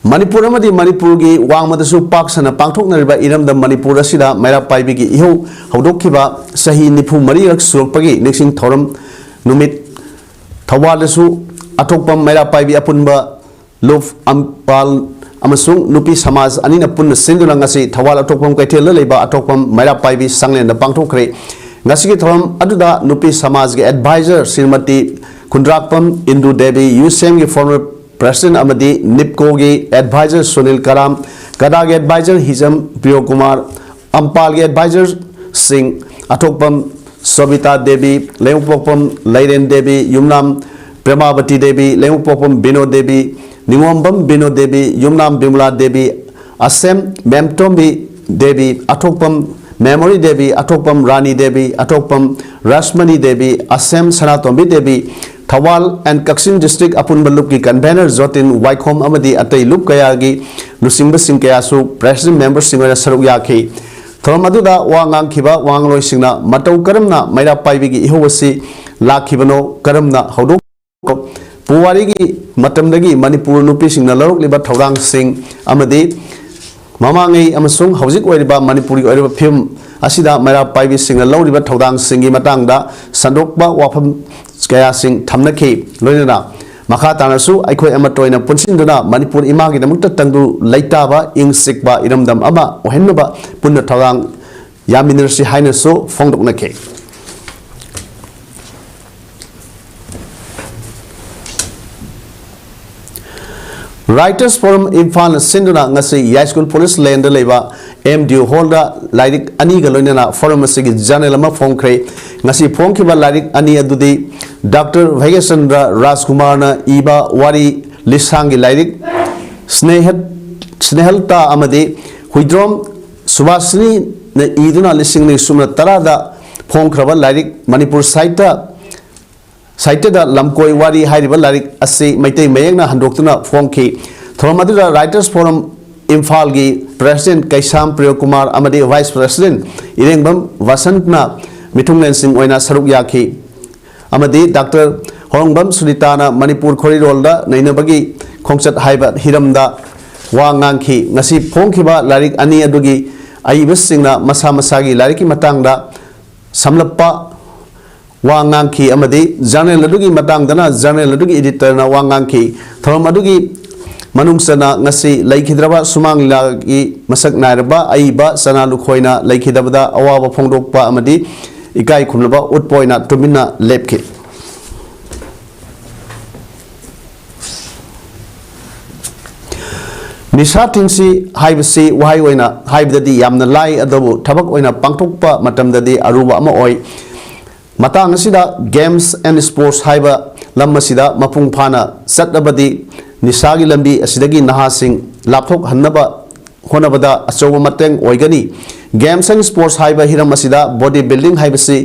ꯃꯅꯤꯄꯨꯔ ꯑꯃꯗꯤ ꯃꯅꯤꯄꯨꯔꯒꯤ ꯋꯥꯡꯃꯗꯁꯨ ꯄꯥꯛ ꯁꯟꯅ ꯄꯥꯡꯊꯣꯛꯅꯔꯤꯕ ꯏꯔꯝꯗꯝ ꯃꯅꯤꯄꯨꯔ ꯑꯁꯤꯗ ꯃꯩꯔꯥ ꯄꯥꯏꯕꯤꯒꯤ ꯏꯍꯧ ꯍꯧꯗꯣꯛꯈꯤꯕ ꯆꯍꯤ ꯅꯤꯐꯨ ꯃꯔꯤꯔꯛ ꯁꯨꯔꯛꯄꯒꯤ ꯅꯤꯡꯁꯤꯡ ꯊꯧꯔꯝ ꯅꯨꯃꯤꯠ ꯊꯧꯕꯥꯜꯗꯁꯨ ꯑꯊꯣꯛꯄ ꯃꯩꯔꯥ ꯄꯥꯏꯕꯤ ꯑꯄꯨꯟꯕ ꯂꯨꯞ ꯑꯝꯄꯥꯜ ꯑꯃꯁꯨꯡ ꯅꯨꯄꯤ ꯁꯃꯥꯖ ꯑꯅꯤꯅ ꯄꯨꯟꯅ ꯁꯤꯟꯗꯨꯅ ꯉꯁꯤ ꯊꯧꯕꯥꯜ ꯑꯊꯣꯛꯄꯝ ꯀꯩꯊꯦꯜꯗ ꯂꯩꯕ ꯑꯊꯣꯛꯄꯝ ꯃꯩꯔꯥ ꯄꯥꯏꯕꯤ ꯁꯪꯂꯦꯟꯗ ꯄꯥꯡꯊꯣꯛꯈ꯭ꯔꯦ꯫ ꯉꯁꯤꯒꯤ ꯊꯧꯔꯝ ꯑꯗꯨꯗ ꯅꯨꯄꯤ ꯁꯃꯥꯖꯒꯤ advisor ꯁ꯭ꯔꯤꯃꯇꯤ ꯈꯨꯟꯗ꯭ꯔꯥꯛꯄꯝ ꯏꯟꯗꯨ ꯗꯦꯕꯤ, ꯌꯨ ꯑꯦꯁ ꯑꯦꯝꯒꯤ former President ꯑꯃꯗꯤ ꯅꯤꯞꯀꯣꯒꯤ advisor ꯁꯨꯅꯤꯜ ꯀꯔꯥꯝ, ꯀꯗꯥꯒꯤ advisor ꯍꯤꯖꯝ ꯄ꯭ꯔꯤꯌꯣ ꯀꯨꯃꯥꯔ, ꯑꯝꯄꯥꯜꯒꯤ advisor ꯁꯤꯡ ꯑꯊꯣꯛꯄꯝ ꯁꯣꯕꯤꯇꯥ ꯗꯦꯕꯤ, ꯂꯩꯃꯄꯣꯛꯄꯝ ꯂꯩꯔꯦꯟ ꯗꯦꯕꯤ, ꯌꯨꯝꯅꯥꯝ ꯄ꯭ꯔꯦꯃꯥꯕꯇꯤ ꯗꯦꯕꯤ, ꯂꯩꯃꯄꯣꯛꯄꯝ ꯕꯤꯅꯣ ꯗꯦꯕꯤ, ꯅꯤꯉꯣꯝꯕꯝ ꯕꯤꯅꯣ ꯗꯦꯕꯤ, ꯌꯨꯝꯅꯥꯝ ꯕꯤꯃꯂꯥ ꯗꯦꯕꯤ, ꯑꯁꯦꯝ ꯃꯦꯝꯇꯣꯝꯕꯤ ꯗꯦꯕꯤ, ꯑꯊꯣꯛꯄꯝ ꯃꯦꯃꯣꯔꯤ ꯗꯦꯕꯤ, ꯑꯊꯣꯛꯄꯝ ꯔꯥꯅꯤ ꯗꯦꯕꯤ, ꯑꯊꯣꯛꯄꯝ ꯔꯥꯁꯃꯅꯤ ꯗꯦꯕꯤ, ꯑꯁꯦꯝ ꯁꯅꯥꯇꯣꯝꯕꯤ Devi, Thoubal and Kakching district ꯑꯄꯨꯟꯕ ꯂꯨꯞꯀꯤ convener ꯖꯣꯇꯤꯟ ꯋꯥꯏꯈꯣꯝ ꯑꯃꯗꯤ ꯑꯇꯩ ꯂꯨꯞ ꯀꯌꯥꯒꯤ ꯂꯨꯆꯤꯡꯕꯁꯤꯡ ꯀꯌꯥꯁꯨ president memberꯁꯤꯡ ꯑꯣꯏꯅ ꯁꯔꯨꯛ ꯌꯥꯈꯤ꯫ ꯊꯧꯔꯝ ꯑꯗꯨꯗ ꯋꯥ ꯉꯥꯡꯈꯤꯕ ꯋꯥ ꯉꯥꯡꯂꯣꯏꯁꯤꯡꯅ ꯃꯇꯧ ꯀꯔꯝꯅ ꯃꯩꯔꯥ ꯄꯥꯏꯕꯤꯒꯤ ꯏꯍꯧ ꯑꯁꯤ ꯂꯥꯛꯈꯤꯕꯅꯣ, ꯀꯔꯝꯅ ꯍꯧꯗꯣꯛ ꯄꯨꯋꯥꯔꯤꯒꯤ ꯃꯇꯝꯗꯒꯤ ꯃꯅꯤꯄꯨꯔ ꯅꯨꯄꯤꯁꯤꯡꯅ ꯂꯧꯔꯛꯂꯤꯕ ꯊꯧꯗꯥꯡꯁꯤꯡ ꯑꯃꯗꯤ ꯃꯃꯥꯡꯉꯩ ꯑꯃꯁꯨꯡ ꯍꯧꯖꯤꯛ ꯑꯣꯏꯔꯤꯕ ꯃꯅꯤꯄꯨꯔꯒꯤ ꯑꯣꯏꯔꯤꯕ ꯐꯤꯕꯝ ꯑꯁꯤꯗ ꯃꯩꯔꯥ ꯄꯥꯏꯕꯤꯁꯤꯡꯅ ꯂꯧꯔꯤꯕ ꯊꯧꯗꯥꯡꯁꯤꯡꯒꯤ ꯃꯇꯥꯡꯗ ꯁꯟꯗꯣꯛꯄ ꯋꯥꯐꯝ ꯀꯌꯥꯁꯤꯡ ꯊꯝꯅꯈꯤ꯫ ꯂꯣꯏꯅꯅ ꯃꯈꯥ ꯇꯥꯅꯁꯨ ꯑꯩꯈꯣꯏ ꯑꯃꯠꯇ ꯑꯣꯏꯅ ꯄꯨꯟꯁꯤꯟꯗꯨꯅ ꯃꯅꯤꯄꯨꯔ ꯏꯃꯥꯒꯤꯗꯃꯛꯇ ꯇꯪꯗꯨ ꯂꯩꯇꯥꯕ ꯏꯪ ꯆꯤꯛꯄ ꯏꯔꯝꯗꯝ ꯑꯃ ꯑꯣꯏꯍꯟꯅꯕ ꯄꯨꯟꯅ ꯊꯧꯗꯥꯡ ꯌꯥꯃꯤꯟꯅꯔꯁꯤ ꯍꯥꯏꯅꯁꯨ ꯐꯣꯡꯗꯣꯛꯅꯈꯤ꯫ Writers Forum ꯏꯝꯐꯥꯜꯅ ꯁꯤꯟꯗꯨꯅ ꯉꯁꯤ ꯌꯥꯏꯁ꯭ꯀꯨꯜ ꯄꯨꯂꯤꯁ ꯂꯦꯟꯗ ꯂꯩꯕ ꯑꯦꯝ ꯗꯤ ꯌꯨ ꯍꯣꯜꯗ ꯂꯥꯏꯔꯤꯛ ꯑꯅꯤꯒ ꯂꯣꯏꯅꯅ ꯐꯣꯔꯝ ꯑꯁꯤꯒꯤ ꯖꯔꯅꯦꯜ ꯑꯃ ꯐꯣꯡꯈ꯭ꯔꯦ꯫ ꯉꯁꯤ ꯐꯣꯡꯈꯤꯕ ꯂꯥꯏꯔꯤꯛ ꯑꯅꯤ ꯑꯗꯨꯗꯤ ꯗꯥꯛꯇꯔ ꯚꯩꯒ꯭ꯌꯆꯟꯗ꯭ꯔ ꯔꯥꯖꯀꯨꯃꯥꯔꯅ ꯏꯕ ꯋꯥꯔꯤ ꯂꯤꯁꯥꯡꯒꯤ ꯂꯥꯏꯔꯤꯛ ꯁ꯭ꯅꯦꯍ-, ꯁ꯭ꯅꯦꯍꯜꯇꯥ ꯑꯃꯗꯤ ꯍꯨꯏꯗ꯭ꯔꯣꯝ ꯁꯨꯕꯥꯁꯤꯅꯤꯅ ꯏꯗꯨꯅ ꯂꯤꯁꯤꯡ ꯑꯅꯤ ꯁꯨꯞꯅ ꯇꯔꯥꯗ ꯐꯣꯡꯈ꯭ꯔꯕ ꯂꯥꯏꯔꯤꯛ ꯃꯅꯤꯄꯨꯔ ꯁꯥꯍꯤꯇ꯭ꯌ ꯁꯥꯍꯤꯇ꯭ꯌꯗ ꯂꯝꯀꯣꯏ ꯋꯥꯔꯤ ꯍꯥꯏꯔꯤꯕ ꯂꯥꯏꯔꯤꯛ ꯑꯁꯤ ꯃꯩꯇꯩ ꯃꯌꯦꯛꯅ ꯍꯟꯗꯣꯛꯇꯨꯅ ꯐꯣꯡꯈꯤ꯫ ꯊꯧꯔꯝ ꯑꯗꯨꯗ Writers Forum ꯏꯝꯐꯥꯜꯒꯤ president ꯀꯩꯁꯥꯝ ꯄ꯭ꯔꯤꯌꯣꯀꯨꯃꯥꯔ ꯑꯃꯗꯤ vice president ꯏꯔꯦꯡꯕꯝ ꯕꯁꯟꯠꯅ ꯃꯤꯊꯨꯡꯂꯦꯟꯁꯤꯡ ꯑꯣꯏꯅ ꯁꯔꯨꯛ ꯌꯥꯈꯤ꯫ ꯑꯃꯗꯤ ꯗꯥꯛꯇꯔ ꯍꯣꯔꯣꯡꯕꯝ ꯁꯨꯅꯤꯇꯥꯅ ꯃꯅꯤꯄꯨꯔ ꯈꯣꯔꯤꯔꯣꯜꯗ ꯅꯩꯅꯕꯒꯤ ꯈꯣꯡꯆꯠ ꯍꯥꯏꯕ ꯍꯤꯔꯝꯗ ꯋꯥ ꯉꯥꯡꯈꯤ꯫ ꯉꯁꯤ ꯐꯣꯡꯈꯤꯕ ꯂꯥꯏꯔꯤꯛ ꯑꯅꯤ ꯑꯗꯨꯒꯤ ꯑꯏꯕꯁꯤꯡꯅ ꯃꯁꯥ ꯃꯁꯥꯒꯤ ꯂꯥꯏꯔꯤꯛꯀꯤ ꯃꯇꯥꯡꯗ ꯁꯝꯂꯞꯄ ꯋꯥ ꯉꯥꯡꯈꯤ ꯑꯃꯗꯤ ꯖꯔꯅꯦꯜ ꯑꯗꯨꯒꯤ ꯃꯇꯥꯡꯗꯅ ꯖꯔꯅꯦꯜ ꯑꯗꯨꯒꯤ editorꯅ ꯋꯥ ꯉꯥꯡꯈꯤ꯫ ꯊꯧꯔꯝ ꯑꯗꯨꯒꯤ ꯃꯅꯨꯡ ꯆꯟꯅ ꯉꯁꯤ ꯂꯩꯈꯤꯗ꯭ꯔꯕ ꯁꯨꯃꯥꯡ ꯂꯤꯂꯥꯒꯤ ꯃꯁꯛ ꯅꯥꯏꯔꯕ ꯑꯏꯕ ꯁꯅꯥ ꯂꯨꯈꯣꯏꯅ ꯂꯩꯈꯤꯗꯕꯗ ꯑꯋꯥꯕ ꯐꯣꯡꯗꯣꯛꯄ ꯑꯃꯗꯤ ꯏꯀꯥꯏ ꯈꯨꯝꯅꯕ ꯎꯠꯄ ꯑꯣꯏꯅ ꯇꯨꯃꯤꯟꯅ ꯂꯦꯞꯈꯤ꯫ ꯅꯤꯁꯥ ꯊꯤꯡꯁꯤ ꯍꯥꯏꯕꯁꯤ ꯋꯥꯍꯩ ꯑꯣꯏꯅ ꯍꯥꯏꯕꯗꯗꯤ ꯌꯥꯝꯅ ꯂꯥꯏ, ꯑꯗꯨꯕꯨ ꯊꯕꯛ ꯑꯣꯏꯅ ꯄꯥꯡꯊꯣꯛꯄ ꯃꯇꯝꯗꯗꯤ ꯑꯔꯨꯕ ꯑꯃ ꯑꯣꯏ꯫ ꯃꯇꯥꯡ ꯑꯁꯤꯗ Games and Sports ꯍꯥꯏꯕ ꯂꯝ ꯑꯁꯤꯗ ꯃꯄꯨꯡ ꯐꯥꯅ ꯆꯠꯂꯕꯗꯤ ꯅꯤꯁꯥꯒꯤ ꯂꯝꯕꯤ ꯑꯁꯤꯗꯒꯤ ꯅꯍꯥꯁꯤꯡ ꯂꯥꯞꯊꯣꯛꯍꯟꯅꯕ ꯍꯣꯠꯅꯕꯗ ꯑꯆꯧꯕ ꯃꯇꯦꯡ ꯑꯣꯏꯒꯅꯤ꯫ Games and Sports ꯍꯥꯏꯕ ꯍꯤꯔꯝ ꯑꯁꯤꯗ body building ꯍꯥꯏꯕꯁꯤ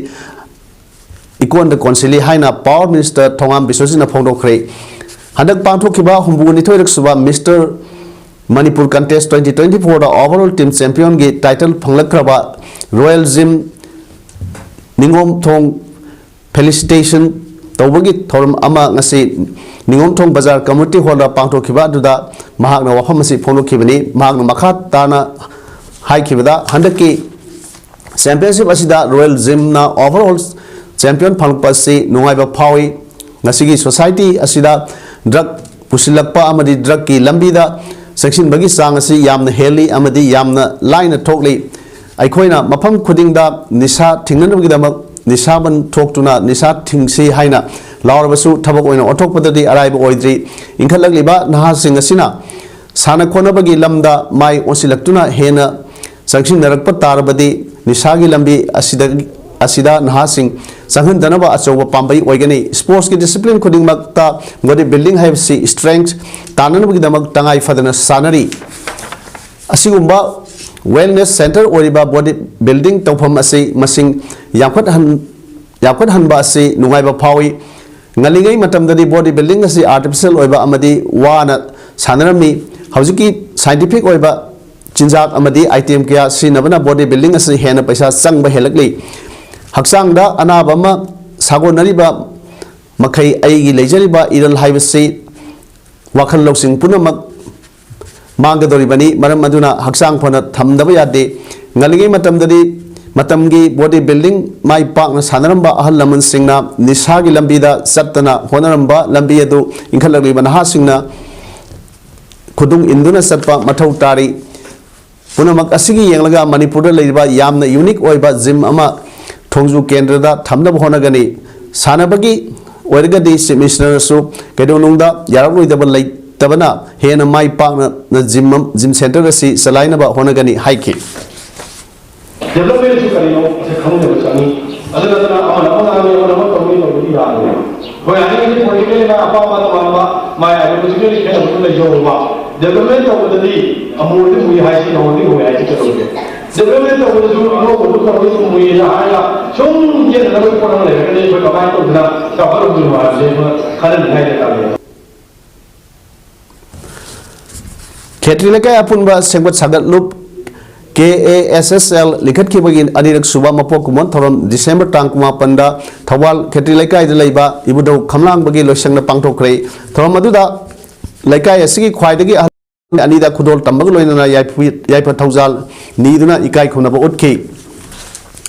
ꯏꯀꯣꯟꯗ ꯀꯣꯟꯁꯤꯜꯂꯤ ꯍꯥꯏꯅ Power Minister ꯊꯣꯉꯥꯝ ꯕꯤꯁ꯭ꯋꯖꯤꯠꯅ ꯐꯣꯡꯗꯣꯛꯈ꯭ꯔꯦ꯫ ꯍꯟꯗꯛ ꯄꯥꯡꯊꯣꯛꯈꯤꯕ ꯍꯨꯝꯐꯨꯅꯤꯊꯣꯏꯔꯛ ꯁꯨꯕ Mister Manipur Contest twenty twenty-fourꯗ overall team championꯒꯤ title ꯐꯪꯂꯛꯈ꯭ꯔꯕ Royal Gym ꯅꯤꯉꯣꯝꯊꯣꯡ felicitation ꯇꯧꯕꯒꯤ ꯊꯧꯔꯝ ꯑꯃ ꯉꯁꯤ ꯅꯤꯉꯣꯝꯊꯣꯡ ꯕꯖꯥꯔ community hallꯗ ꯄꯥꯡꯊꯣꯛꯈꯤꯕ ꯑꯗꯨꯗ ꯃꯍꯥꯛꯅ ꯋꯥꯐꯝ ꯑꯁꯤ ꯐꯣꯡꯗꯣꯛꯈꯤꯕꯅꯤ꯫ ꯃꯍꯥꯛꯅ ꯃꯈꯥ ꯇꯥꯅ ꯍꯥꯏꯈꯤꯕꯗ, ꯍꯟꯗꯛꯀꯤ championship ꯑꯁꯤꯗ Royal Gymꯅ overall champion ꯐꯪꯂꯛꯄ ꯑꯁꯤ ꯅꯨꯡꯉꯥꯏꯕ ꯐꯥꯎꯏ꯫ ꯉꯁꯤꯒꯤ society ꯑꯁꯤꯗ drug ꯄꯨꯁꯤꯜꯂꯛꯄ ꯑꯃꯗꯤ drugꯀꯤ ꯂꯝꯕꯤꯗ ꯆꯪꯁꯤꯟꯕꯒꯤ ꯆꯥꯡ ꯑꯁꯤ ꯌꯥꯝꯅ ꯍꯦꯜꯂꯤ ꯑꯃꯗꯤ ꯌꯥꯝꯅ ꯂꯥꯏꯅ ꯊꯣꯛꯂꯤ꯫ ꯑꯩꯈꯣꯏꯅ ꯃꯐꯝ ꯈꯨꯗꯤꯡꯗ ꯅꯤꯁꯥ ꯊꯤꯡꯅꯅꯕꯒꯤꯗꯃꯛ ꯅꯤꯁꯥꯕꯟ ꯊꯣꯛꯇꯨꯅ ꯅꯤꯁꯥ ꯊꯤꯡꯁꯤ ꯍꯥꯏꯅ ꯂꯥꯎꯔꯕꯁꯨ ꯊꯕꯛ ꯑꯣꯏꯅ ꯑꯣꯟꯊꯣꯛꯄꯗꯗꯤ ꯑꯔꯥꯏꯕ ꯑꯣꯏꯗ꯭ꯔꯤ꯫ ꯏꯟꯈꯠꯂꯛꯂꯤꯕ ꯅꯍꯥꯁꯤꯡ ꯑꯁꯤꯅ ꯁꯥꯟꯅ ꯈꯣꯠꯅꯕꯒꯤ ꯂꯝꯗ ꯃꯥꯏ ꯑꯣꯟꯁꯤꯜꯂꯛꯇꯨꯅ ꯍꯦꯟꯅ ꯆꯪꯁꯤꯟꯅꯔꯛꯄ ꯇꯥꯔꯕꯗꯤ ꯅꯤꯁꯥꯒꯤ ꯂꯝꯕꯤ ꯑꯁꯤꯗ, ꯑꯁꯤꯗ ꯅꯍꯥꯁꯤꯡ ꯆꯪꯍꯟꯗꯅꯕ ꯑꯆꯧꯕ ꯄꯥꯝꯕꯩ ꯑꯣꯏꯒꯅꯤ꯫ Sportsꯀꯤ discipline ꯈꯨꯗꯤꯡꯃꯛꯇ body building ꯍꯥꯏꯕꯁꯤ strength ꯇꯥꯟꯅꯅꯕꯒꯤꯗꯃꯛ ꯇꯉꯥꯏ ꯐꯗꯅ ꯁꯥꯟꯅꯔꯤ꯫ ꯑꯁꯤꯒꯨꯝꯕ wellness centre ꯑꯣꯏꯔꯤꯕ body building ꯇꯧꯐꯝ ꯑꯁꯤ ꯃꯁꯤꯡ ꯌꯥꯝꯈꯠꯍꯟ-, ꯌꯥꯝꯈꯠꯍꯟꯕ ꯑꯁꯤ ꯅꯨꯡꯉꯥꯏꯕ ꯐꯥꯎꯏ꯫ ꯉꯜꯂꯤꯉꯩ ꯃꯇꯝꯗꯗꯤ body building ꯑꯁꯤ artificial ꯑꯣꯏꯕ ꯑꯃꯗꯤ ꯋꯥꯅ ꯁꯥꯟꯅꯔꯝꯃꯤ꯫ ꯍꯧꯖꯤꯛꯀꯤ scientific ꯑꯣꯏꯕ ꯆꯤꯟꯖꯥꯛ ꯑꯃꯗꯤ item ꯀꯌꯥ ꯁꯤꯖꯤꯟꯅꯕꯅ body building ꯑꯁꯤ ꯍꯦꯟꯅ ꯄꯩꯁꯥ ꯆꯪꯕ ꯍꯦꯜꯂꯛꯂꯤ꯫ ꯍꯛꯆꯥꯡꯗ ꯑꯅꯥꯕ ꯑꯃ ꯁꯥꯒꯣꯟꯅꯔꯤꯕ ꯃꯈꯩ ꯑꯩꯒꯤ ꯂꯩꯖꯔꯤꯕ ꯏꯔꯜ ꯍꯥꯏꯕꯁꯤ ꯋꯥꯈꯜ ꯂꯧꯁꯤꯡ ꯄꯨꯝꯅꯃꯛ ꯃꯥꯡꯒꯗꯧꯔꯤꯕꯅꯤ꯫ ꯃꯔꯝ ꯑꯗꯨꯅ ꯍꯛꯆꯥꯡ ꯐꯅ ꯊꯝꯗꯕ ꯌꯥꯗꯦ꯫ ꯉꯜꯂꯤꯉꯩ ꯃꯇꯝꯗꯗꯤ ꯃꯇꯝꯒꯤ body building ꯃꯥꯏ ꯄꯥꯛꯅ ꯁꯥꯟꯅꯔꯝꯕ ꯑꯍꯜ ꯂꯃꯟꯁꯤꯡꯅ ꯅꯤꯁꯥꯒꯤ ꯂꯝꯕꯤꯗ ꯆꯠꯇꯅ ꯍꯣꯠꯅꯔꯝꯕ ꯂꯝꯕꯤ ꯑꯗꯨ ꯏꯟꯈꯠꯂꯛꯂꯤꯕ ꯅꯍꯥꯁꯤꯡꯅ ꯈꯨꯗꯨꯡ ꯏꯟꯗꯨꯅ ꯆꯠꯄ ꯃꯊꯧ ꯇꯥꯔꯤ꯫ ꯄꯨꯝꯅꯃꯛ ꯑꯁꯤꯒꯤ ꯌꯦꯡꯂꯒ ꯃꯅꯤꯄꯨꯔꯗ ꯂꯩꯔꯤꯕ ꯌꯥꯝꯅ unique ꯑꯣꯏꯕ gym ꯑꯃ ꯊꯣꯡꯖꯨ ꯀꯦꯟꯗ꯭ꯔꯗ ꯊꯝꯅꯕ ꯍꯣꯠꯅꯒꯅꯤ꯫ ꯁꯥꯟꯅꯕꯒꯤ ꯑꯣꯏꯔꯒꯗꯤ Chief Ministerꯅꯁꯨ ꯀꯩꯗꯧꯅꯨꯡꯗ ꯌꯥꯔꯛꯂꯣꯏꯗꯕ ꯂꯩꯇꯕꯅ ꯍꯦꯟꯅ ꯃꯥꯏ ꯄꯥꯛꯅ gym ꯑꯃ, gym centre ꯑꯁꯤ ꯆꯂꯥꯏꯅꯕ ꯍꯣꯠꯅꯒꯅꯤ ꯍꯥꯏꯈꯤ꯫ Developmentꯁꯤ ꯀꯔꯤꯅꯣ ꯃꯁꯤ ꯈꯪꯗꯕ ꯆꯪꯉꯤ꯫ ꯑꯗꯨ ꯅꯠꯇꯅ ꯑꯃꯅ ꯑꯃ ꯉꯥꯡꯉꯤ, ꯑꯃꯅ ꯑꯃ ꯇꯧꯅꯤ ꯇꯧꯕꯗꯤ ꯌꯥꯔꯣꯏ꯫ ꯑꯩꯈꯣꯏ ꯍꯥꯏꯅꯤꯡꯉꯤꯁꯤ politicalꯅ ꯑꯄꯥꯝꯕ ꯇꯣꯉꯥꯟꯕ ꯃꯥꯏ ideologically ꯈꯦꯠꯅꯕꯁꯨ ꯂꯩꯖꯍꯧꯕ꯫ ꯗꯦꯕꯂꯞꯃꯦꯟ ꯇꯧꯕꯗꯗꯤ ꯑꯃꯨꯕꯗꯤ ꯃꯨꯏ ꯍꯥꯏꯁꯤ, ꯑꯉꯧꯕꯗꯤ ꯉꯧꯏ ꯍꯥꯏꯁꯤ ꯀꯩꯗꯧꯒꯦ? ꯗꯦꯕꯂꯞꯃꯦꯟ ꯇꯧꯕꯗꯁꯨ ꯑꯉꯧꯕꯗꯨ ꯇꯧꯔꯤ ꯃꯨꯏꯅ ꯍꯥꯏꯔꯒ ꯁꯨꯝ ꯌꯦꯠꯅꯅꯕꯒꯤ ꯄꯣꯠ ꯑꯃ ꯂꯩꯔꯒꯗꯤ ꯑꯩꯈꯣꯏ ꯀꯃꯥꯏꯅ ꯇꯧꯗꯅ ꯆꯥꯎꯈꯠꯂꯛꯇꯣꯏꯅꯣ ꯍꯥꯏꯕꯁꯦ ꯑꯩꯈꯣꯏ ꯈꯟꯅꯅꯤꯡꯉꯥꯏ ꯗꯔꯀꯥꯔ ꯂꯩ꯫ ꯈꯦꯇ꯭ꯔꯤ ꯂꯩꯀꯥꯏ ꯑꯄꯨꯟꯕ ꯁꯦꯝꯒꯠ ꯁꯥꯒꯠꯂꯨꯞ K A S S L ꯂꯤꯡꯈꯠꯈꯤꯕꯒꯤ ꯑꯅꯤꯔꯛ ꯁꯨꯕ ꯃꯄꯣꯛ ꯀꯨꯝꯑꯣꯟ ꯊꯧꯔꯝ ꯗꯤꯁꯦꯝꯕꯔ ꯇꯥꯡ ꯀꯨꯟꯃꯥꯄꯟꯗ ꯊꯧꯕꯥꯜ ꯈꯦꯇ꯭ꯔꯤ ꯂꯩꯀꯥꯏꯗ ꯂꯩꯕ ꯏꯕꯨꯙꯧ ꯈꯝꯂꯥꯡꯕꯒꯤ ꯂꯣꯏꯁꯪꯗ ꯄꯥꯡꯊꯣꯛꯈ꯭ꯔꯦ꯫ ꯊꯧꯔꯝ ꯑꯗꯨꯗ ꯂꯩꯀꯥꯏ ꯑꯁꯤꯒꯤ ꯈ꯭ꯋꯥꯏꯗꯒꯤ ꯑꯍꯜ ꯑꯅꯤꯗ ꯈꯨꯗꯣꯜ ꯇꯝꯕꯒ ꯂꯣꯏꯅꯅ ꯌꯥꯏꯐ-, ꯌꯥꯏꯐ ꯊꯧꯖꯥꯜ ꯅꯤꯗꯨꯅ ꯏꯀꯥꯏ ꯈꯨꯝꯅꯕ ꯎꯠꯈꯤ꯫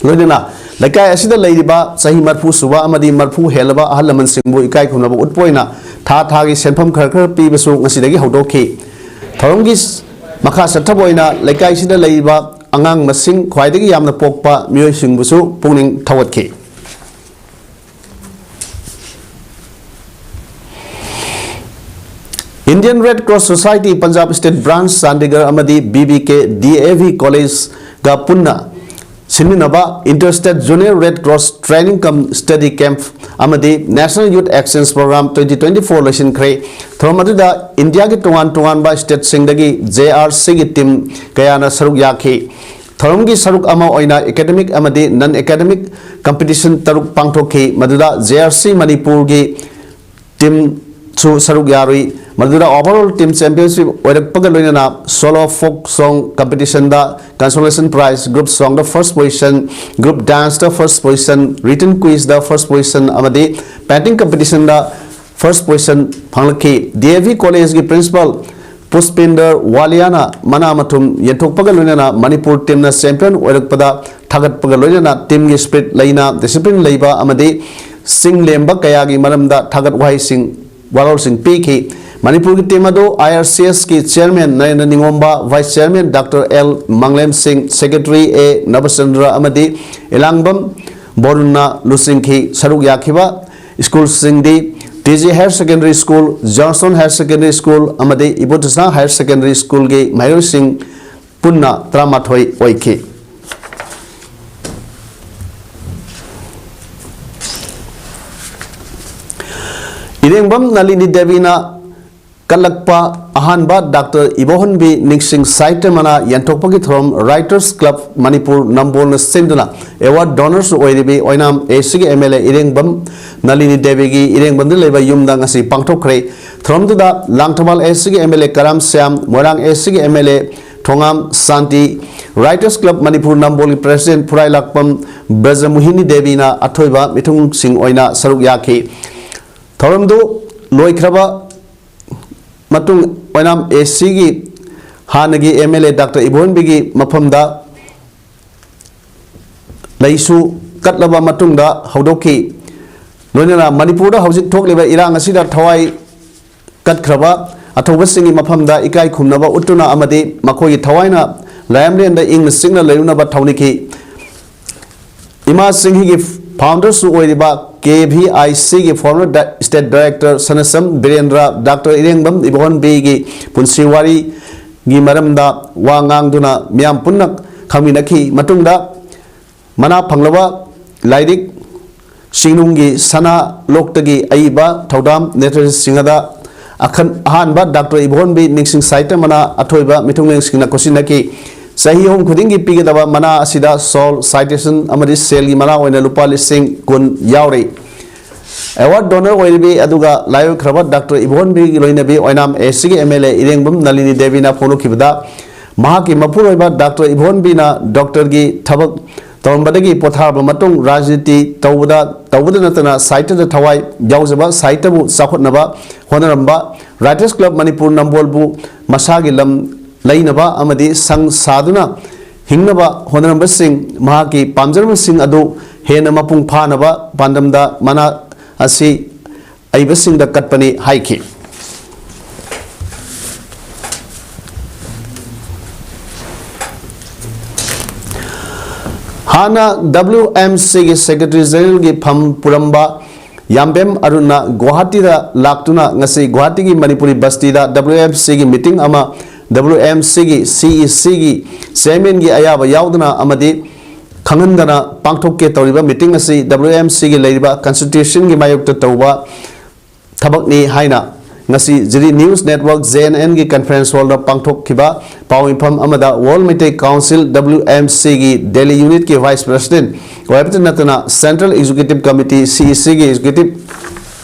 ꯂꯣꯏꯅꯅ ꯂꯩꯀꯥꯏ ꯑꯁꯤꯗ ꯂꯩꯔꯤꯕ ꯆꯍꯤ ꯃꯔꯐꯨ ꯁꯨꯕ ꯑꯃꯗꯤ ꯃꯔꯐꯨ ꯍꯦꯜꯂꯕ ꯑꯍꯜ ꯂꯃꯟꯁꯤꯡꯕꯨ ꯏꯀꯥꯏ ꯈꯨꯝꯅꯕ ꯎꯠꯄ ꯑꯣꯏꯅ ꯊꯥ ꯊꯥꯒꯤ ꯁꯦꯟꯐꯝ ꯈꯔ ꯈꯔ ꯄꯤꯕꯁꯨ ꯉꯁꯤꯗꯒꯤ ꯍꯧꯗꯣꯛꯈꯤ꯫ ꯊꯧꯔꯝꯒꯤ ꯃꯈꯥ ꯆꯠꯊꯕ ꯑꯣꯏꯅ ꯂꯩꯀꯥꯏꯁꯤꯗ ꯂꯩꯔꯤꯕ ꯑꯉꯥꯡ ꯃꯁꯤꯡ ꯈ꯭ꯋꯥꯏꯗꯒꯤ ꯌꯥꯝꯅ ꯄꯣꯛꯄ ꯃꯤꯑꯣꯏꯁꯤꯡꯕꯨꯁꯨ ꯄꯨꯛꯅꯤꯡ ꯊꯧꯒꯠꯈꯤ꯫ Indian Red Cross Society Punjab State Branch Chandigarh ꯑꯃꯗꯤ B B K D A V College ꯒ ꯄꯨꯟꯅ ꯁꯤꯟꯃꯤꯟꯅꯕ Interstate Junior Red Cross Training cum Study Camp ꯑꯃꯗꯤ National Youth Exchange Program twenty twenty-four ꯂꯣꯏꯁꯤꯟꯈ꯭ꯔꯦ꯫ ꯊꯧꯔꯝ ꯑꯗꯨꯗ ꯏꯟꯗꯤꯌꯥꯒꯤ ꯇꯣꯉꯥꯟ ꯇꯣꯉꯥꯟꯕ state ꯁꯤꯡꯗꯒꯤ J R C ꯒꯤ team ꯀꯌꯥꯅ ꯁꯔꯨꯛ ꯌꯥꯈꯤ꯫ ꯊꯧꯔꯝꯒꯤ ꯁꯔꯨꯛ ꯑꯃ ꯑꯣꯏꯅ academic ꯑꯃꯗꯤ non academic competition ꯇꯔꯨꯛ ꯄꯥꯡꯊꯣꯛꯈꯤ, ꯃꯗꯨꯗ J R C ꯃꯅꯤꯄꯨꯔꯒꯤ team ꯁꯨ ꯁꯔꯨꯛ ꯌꯥꯔꯨꯏ꯫ ꯃꯗꯨꯗ overall team championship ꯑꯣꯏꯔꯛꯄꯒ ꯂꯣꯏꯅꯅ solo folk song competition ꯗ consolation prize, group song ꯗ first position, group dance ꯗ first position, written quiz ꯗ first position ꯑꯃꯗꯤ painting competition the first position ꯐꯪꯂꯛꯈꯤ꯫ D A V College ꯀꯤ principal ꯄꯨꯁꯄꯤꯟꯗꯔ ꯋꯥꯂꯤꯌꯥꯅ ꯃꯅꯥ ꯃꯊꯨꯝ ꯌꯦꯟꯊꯣꯛꯄꯒ ꯂꯣꯏꯅꯅ Manipur team ꯅ champion ꯑꯣꯏꯔꯛꯄꯗ ꯊꯥꯒꯠꯄꯒ ꯂꯣꯏꯅꯅ team ꯒꯤ spirit ꯂꯩꯅ, discipline ꯂꯩꯕ ꯑꯃꯗꯤ ꯆꯤꯡ ꯂꯦꯝꯕ ꯀꯌꯥꯒꯤ ꯃꯔꯝꯗ ꯊꯥꯒꯠ ꯋꯥꯍꯩꯁꯤꯡ, ꯋꯥꯔꯣꯜꯁꯤꯡ ꯄꯤꯈꯤ꯫ ꯃꯅꯤꯄꯨꯔꯒꯤ team ꯑꯗꯨ I R C S ꯀꯤ chairman Narendra ꯅꯤꯉꯣꯝꯕ, vice chairman Doctor L ꯃꯪꯂꯦꯝ ꯁꯤꯡ, secretary A ꯅꯕꯆꯟꯗ꯭ꯔ ꯑꯃꯗꯤ ꯏꯂꯥꯡꯕꯝ ꯕꯣꯔꯨꯟꯅ ꯂꯨꯆꯤꯡꯈꯤ꯫ ꯁꯔꯨꯛ ꯌꯥꯈꯤꯕ school ꯁꯤꯡꯗꯤ T G Higher Secondary School, Johnson Higher Secondary School ꯑꯃꯗꯤ ꯏꯕꯣꯇꯁꯥ Higher Secondary School ꯒꯤ ꯃꯍꯩꯔꯣꯏꯁꯤꯡ ꯄꯨꯟꯅ ꯇꯔꯥꯃꯥꯊꯣꯏ ꯑꯣꯏꯈꯤ꯫ ꯏꯔꯦꯡꯕꯝ ꯅꯂꯤꯅꯤ ꯗꯦꯕꯤꯅ ꯀꯠꯂꯛꯄ ꯑꯍꯥꯟꯕ ꯗꯥꯛꯇꯔ ꯏꯕꯣꯍꯟꯕꯤ ꯅꯤꯡꯁꯤꯡ ꯁꯥꯍꯤꯇ꯭ꯌ ꯃꯅꯥ ꯌꯦꯟꯊꯣꯛꯄꯒꯤ ꯊꯧꯔꯝ Writers Club ꯃꯅꯤꯄꯨꯔ ꯅꯝꯕꯣꯜꯅ ꯁꯤꯟꯗꯨꯅ award donorꯁꯨ ꯑꯣꯏꯔꯤꯕꯤ ꯑꯣꯏꯅꯥꯝ ACꯒꯤ MLA ꯏꯔꯦꯡꯕꯝ ꯅꯂꯤꯅꯤ ꯗꯦꯕꯤꯒꯤ ꯏꯔꯦꯡꯕꯝꯗ ꯂꯩꯕ ꯌꯨꯝꯗ ꯉꯁꯤ ꯄꯥꯡꯊꯣꯛꯈ꯭ꯔꯦ꯫ ꯊꯧꯔꯝꯗꯨꯗ ꯂꯥꯡꯊꯕꯥꯜ ACꯒꯤ MLA ꯀꯔꯥꯝ ꯁ꯭ꯌꯥꯝ, ꯃꯣꯏꯔꯥꯡ ACꯒꯤ MLA ꯊꯣꯉꯥꯝ ꯁꯥꯟꯇꯤ, Writers Club ꯃꯅꯤꯄꯨꯔ ꯅꯝꯕꯣꯜꯒꯤ President ꯐꯨꯔꯥꯏꯂꯥꯛꯄꯝ ꯕ꯭ꯔꯖꯃꯣꯍꯤꯅꯤ ꯗꯦꯕꯤꯅ ꯑꯊꯣꯏꯕ ꯃꯤꯊꯨꯡꯁꯤꯡ ꯑꯣꯏꯅ ꯁꯔꯨꯛ ꯌꯥꯈꯤ꯫ ꯊꯧꯔꯝꯗꯨ ꯂꯣꯏꯈ꯭ꯔꯕ ꯃꯇꯨꯡ ꯑꯣꯏꯅꯥꯝ ACꯒꯤ ꯍꯥꯟꯅꯒꯤ MLA ꯗꯥꯛꯇꯔ ꯏꯕꯣꯍꯟꯕꯤꯒꯤ ꯃꯐꯝꯗ ꯂꯩꯁꯨ ꯀꯠꯂꯕ ꯃꯇꯨꯡꯗ ꯍꯧꯗꯣꯛꯈꯤ꯫ ꯂꯣꯏꯅꯅ ꯃꯅꯤꯄꯨꯔꯗ ꯍꯧꯖꯤꯛ ꯊꯣꯛꯂꯤꯕ ꯏꯔꯥꯡ ꯑꯁꯤꯗ ꯊꯋꯥꯏ ꯀꯠꯈ꯭ꯔꯕ ꯑꯊꯧꯕꯁꯤꯡꯒꯤ ꯃꯐꯝꯗ ꯏꯀꯥꯏ ꯈꯨꯝꯅꯕ ꯎꯠꯇꯨꯅ ꯑꯃꯗꯤ ꯃꯈꯣꯏꯒꯤ ꯊꯋꯥꯏꯅ ꯂꯥꯏꯌꯥꯝꯂꯦꯟꯗ ꯏꯪꯅ ꯆꯤꯛꯅ ꯂꯩꯔꯨꯅꯕ ꯊꯧꯅꯤꯈꯤ꯫ ꯏꯃꯥ ꯁꯤꯡꯍꯤꯒꯤ founderꯁꯨ ꯑꯣꯏꯔꯤꯕ KVICꯒꯤ former di-, state director Sanasam Birendra, doctor Irengbam ꯏꯕꯣꯍꯟꯕꯤꯒꯤ ꯄꯨꯟꯁꯤ ꯋꯥꯔꯤꯒꯤ ꯃꯔꯝꯗ ꯋꯥ ꯉꯥꯡꯗꯨꯅ ꯃꯤꯌꯥꯝ ꯄꯨꯟꯅ ꯈꯪꯃꯤꯟꯅꯈꯤ꯫ ꯃꯇꯨꯡꯗ ꯃꯅꯥ ꯐꯪꯂꯕ ꯂꯥꯏꯔꯤꯛ ꯁꯤꯡꯅꯨꯡꯒꯤ ꯁꯅꯥ ꯂꯣꯛꯇꯒꯤ ꯑꯏꯕ ꯊꯧꯗꯥꯝ ꯅꯦꯇ꯭ꯔꯖꯤꯠ ꯁꯤꯡꯍꯗ ꯑꯈꯟ-, ꯑꯍꯥꯟꯕ ꯗꯥꯛꯇꯔ ꯏꯕꯣꯍꯟꯕꯤ ꯅꯤꯡꯁꯤꯡ ꯁꯥꯍꯤꯇ꯭ꯌ ꯃꯅꯥ ꯑꯊꯣꯏꯕ ꯃꯤꯊꯨꯡꯂꯦꯟꯁꯤꯡꯅ ꯈꯨꯠꯁꯤꯟꯅꯈꯤ꯫ ꯆꯍꯤ ꯑꯍꯨꯝ ꯈꯨꯗꯤꯡꯒꯤ ꯄꯤꯒꯗꯕ ꯃꯅꯥ ꯑꯁꯤꯗ shawl, citation ꯑꯃꯗꯤ ꯁꯦꯜꯒꯤ ꯃꯅꯥ ꯑꯣꯏꯅ ꯂꯨꯄꯥ ꯂꯤꯁꯤꯡ ꯀꯨꯟ ꯌꯥꯎꯔꯤ꯫ Award donor ꯑꯣꯏꯔꯤꯕꯤ ꯑꯗꯨꯒ ꯂꯥꯏꯑꯣꯏꯈ꯭ꯔꯕ ꯗꯥꯛꯇꯔ ꯏꯕꯣꯍꯟꯕꯤꯒꯤ ꯂꯣꯏꯅꯕꯤ ꯑꯣꯏꯅꯥꯝ ACꯒꯤ MLA ꯏꯔꯦꯡꯕꯝ ꯅꯂꯤꯅꯤ ꯗꯦꯕꯤꯅ ꯐꯣꯡꯗꯣꯛꯈꯤꯕꯗ, ꯃꯍꯥꯛꯀꯤ ꯃꯄꯨꯔꯣꯏꯕ ꯗꯥꯛꯇꯔ ꯏꯕꯣꯍꯟꯕꯤꯅ ꯗꯣꯛꯇꯔꯒꯤ ꯊꯕꯛ ꯇꯧꯔꯝꯕꯗꯒꯤ ꯄꯣꯊꯥꯔꯕ ꯃꯇꯨꯡ ꯔꯥꯖꯅꯤꯇꯤ ꯇꯧꯕꯗ, ꯇꯧꯕꯗ ꯅꯠꯇꯅ ꯁꯥꯍꯤꯇ꯭ꯌꯗ ꯊꯋꯥꯏ ꯌꯥꯎꯖꯕ, ꯁꯥꯍꯤꯇ꯭ꯌꯕꯨ ꯆꯥꯎꯈꯠꯅꯕ ꯍꯣꯠꯅꯔꯝꯕ, Writers Club ꯃꯅꯤꯄꯨꯔ ꯅꯝꯕꯣꯜꯕꯨ ꯃꯁꯥꯒꯤ ꯂꯝ ꯂꯩꯅꯕ ꯑꯃꯗꯤ ꯁꯪ ꯁꯥꯗꯨꯅ ꯍꯤꯡꯅꯕ ꯍꯣꯠꯅꯔꯝꯕꯁꯤꯡ, ꯃꯍꯥꯛꯀꯤ ꯄꯥꯝꯖꯔꯝꯕꯁꯤꯡ ꯑꯗꯨ ꯍꯦꯟꯅ ꯃꯄꯨꯡ ꯐꯥꯅꯕ ꯄꯥꯟꯗꯝꯗ ꯃꯅꯥ ꯑꯁꯤ ꯑꯏꯕꯁꯤꯡꯗ ꯀꯠꯄꯅꯤ ꯍꯥꯏꯈꯤ꯫ ꯍꯥꯟꯅ WMCꯒꯤ Secretary Generalꯒꯤ ꯐꯝ ꯄꯨꯔꯝꯕ ꯌꯥꯝꯕꯦꯝ ꯑꯔꯨꯟꯅ ꯒꯨꯋꯥꯍꯥꯇꯤꯗ ꯂꯥꯛꯇꯨꯅ ꯉꯁꯤ ꯒꯨꯋꯥꯍꯥꯇꯤꯒꯤ ꯃꯅꯤꯄꯨꯔꯤ ꯕꯁꯇꯤꯗ WMCꯒꯤ meeting ꯑꯃ WMCꯒꯤ CECꯒꯤ chairmanꯒꯤ ꯑꯌꯥꯕ ꯌꯥꯎꯗꯅ ꯑꯃꯗꯤ ꯈꯪꯍꯟꯗꯅ ꯄꯥꯡꯊꯣꯛꯀꯦ ꯇꯧꯔꯤꯕ meeting ꯑꯁꯤ WMCꯒꯤ ꯂꯩꯔꯤꯕ constitutionꯒꯤ ꯃꯥꯌꯣꯛꯇ ꯇꯧꯕ ꯊꯕꯛꯅꯤ ꯍꯥꯏꯅ ꯉꯁꯤ ꯖꯤꯔꯤ ꯅ꯭ꯌꯨꯁ ꯅꯦꯠꯋꯥꯔꯛ, ꯖꯦ ꯑꯦꯟ ꯑꯦꯟꯒꯤ ꯀꯟꯐꯔꯦꯟꯁ ꯍꯣꯜꯗ ꯄꯥꯡꯊꯣꯛꯈꯤꯕ ꯄꯥꯎ ꯃꯤꯐꯝ ꯑꯃꯗ World Meitei Council, W M C, ꯒꯤ ꯗꯦꯜꯂꯤ ꯌꯨꯅꯤꯠꯀꯤ ꯚꯥꯏꯁ ꯄ꯭ꯔꯁꯤꯗꯦꯟꯠ ꯑꯣꯏꯕꯇ ꯅꯠꯇꯅ central executive committee, C E C, ꯒꯤ ꯑꯦꯛꯖꯤꯀ꯭ꯌꯨꯇꯤꯚ